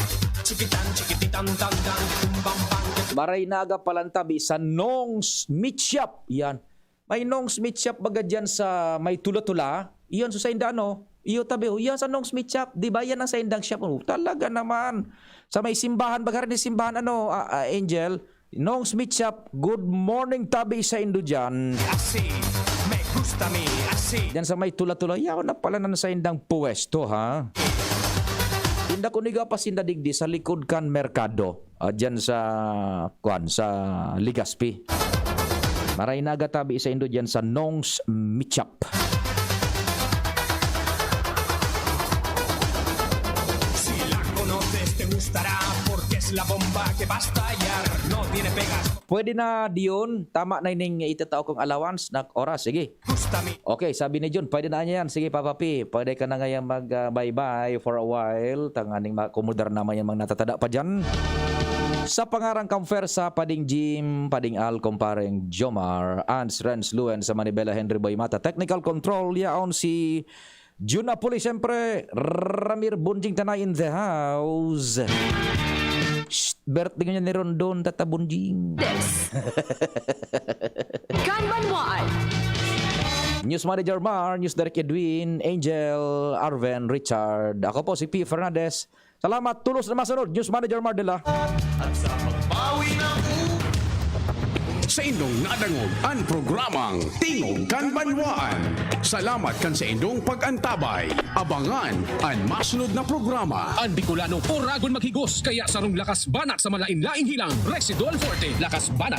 Chikitan, chikititan, tan, tan, ketumbang, bang, ketumbang. Maray na aga palantabi sa Nong's Meat Shop. Yan. May Nong's Meat Shop baga dyan sa may Tula-Tula. Iyon, so sa Indano. Iyo tabi, oh, yan sa Nong's Meat Shop. Di ba yan ang saindang shop? Oh, talaga naman. Sa may simbahan, baga rin yung simbahan, ano, ah, ah, Angel? Nong's Meat Shop, good morning tabi sa indo dyan. Así, me gusta mi así. Diyan sa may tula-tula, yaw na pala na saindang puwesto, ha? Tinda ko niga pa sinda digdi sa likod kan merkado. Ah, diyan sa, kwan, sa Legazpi. Maray na aga tabi sa indo diyan sa Nong's Meat Shop. Si la conoces te gustará porque es la bomba que va a estallar. No tiene pegas. Pwede na diyon, tama na ining itatao kong allowance na oras. Sige. Gusta mi. Okay, sabi ni Jun, pwede na niya yan. Sige, Papa P, pwede ka na ngayon mag-bye-bye for a while. Tanganing makomodar naman yan mga natatada pa dyan. Sa pangarang Kamfer sa Pading Jim, Pading Al, Kompareng Jomar, Ans, Renz, Luen, sa Manibela, Henry Boy Mata, Technical Control, yaon si Jun Napoli, siyempre, Ramir Bunjing Tanay in the house. Shh, birthday ngayon ni Rondon, Tata Bunjing. Kanbanwaan. News Manager Mar, News Direct Edwin, Angel, Arven, Richard. Ako po si P. Fernandez. Salamat, tulos na masunod. News Manager Mar de la. Sa indong nadangog an programang Tingog kan Banwaan. Salamat kan sa indong pag-antabay. Abangan an masunod na programa. An Bicolano oragon maghigos, kaya sarong lakas banat sa malain-laing hilang, Residol Forte. Lakas banat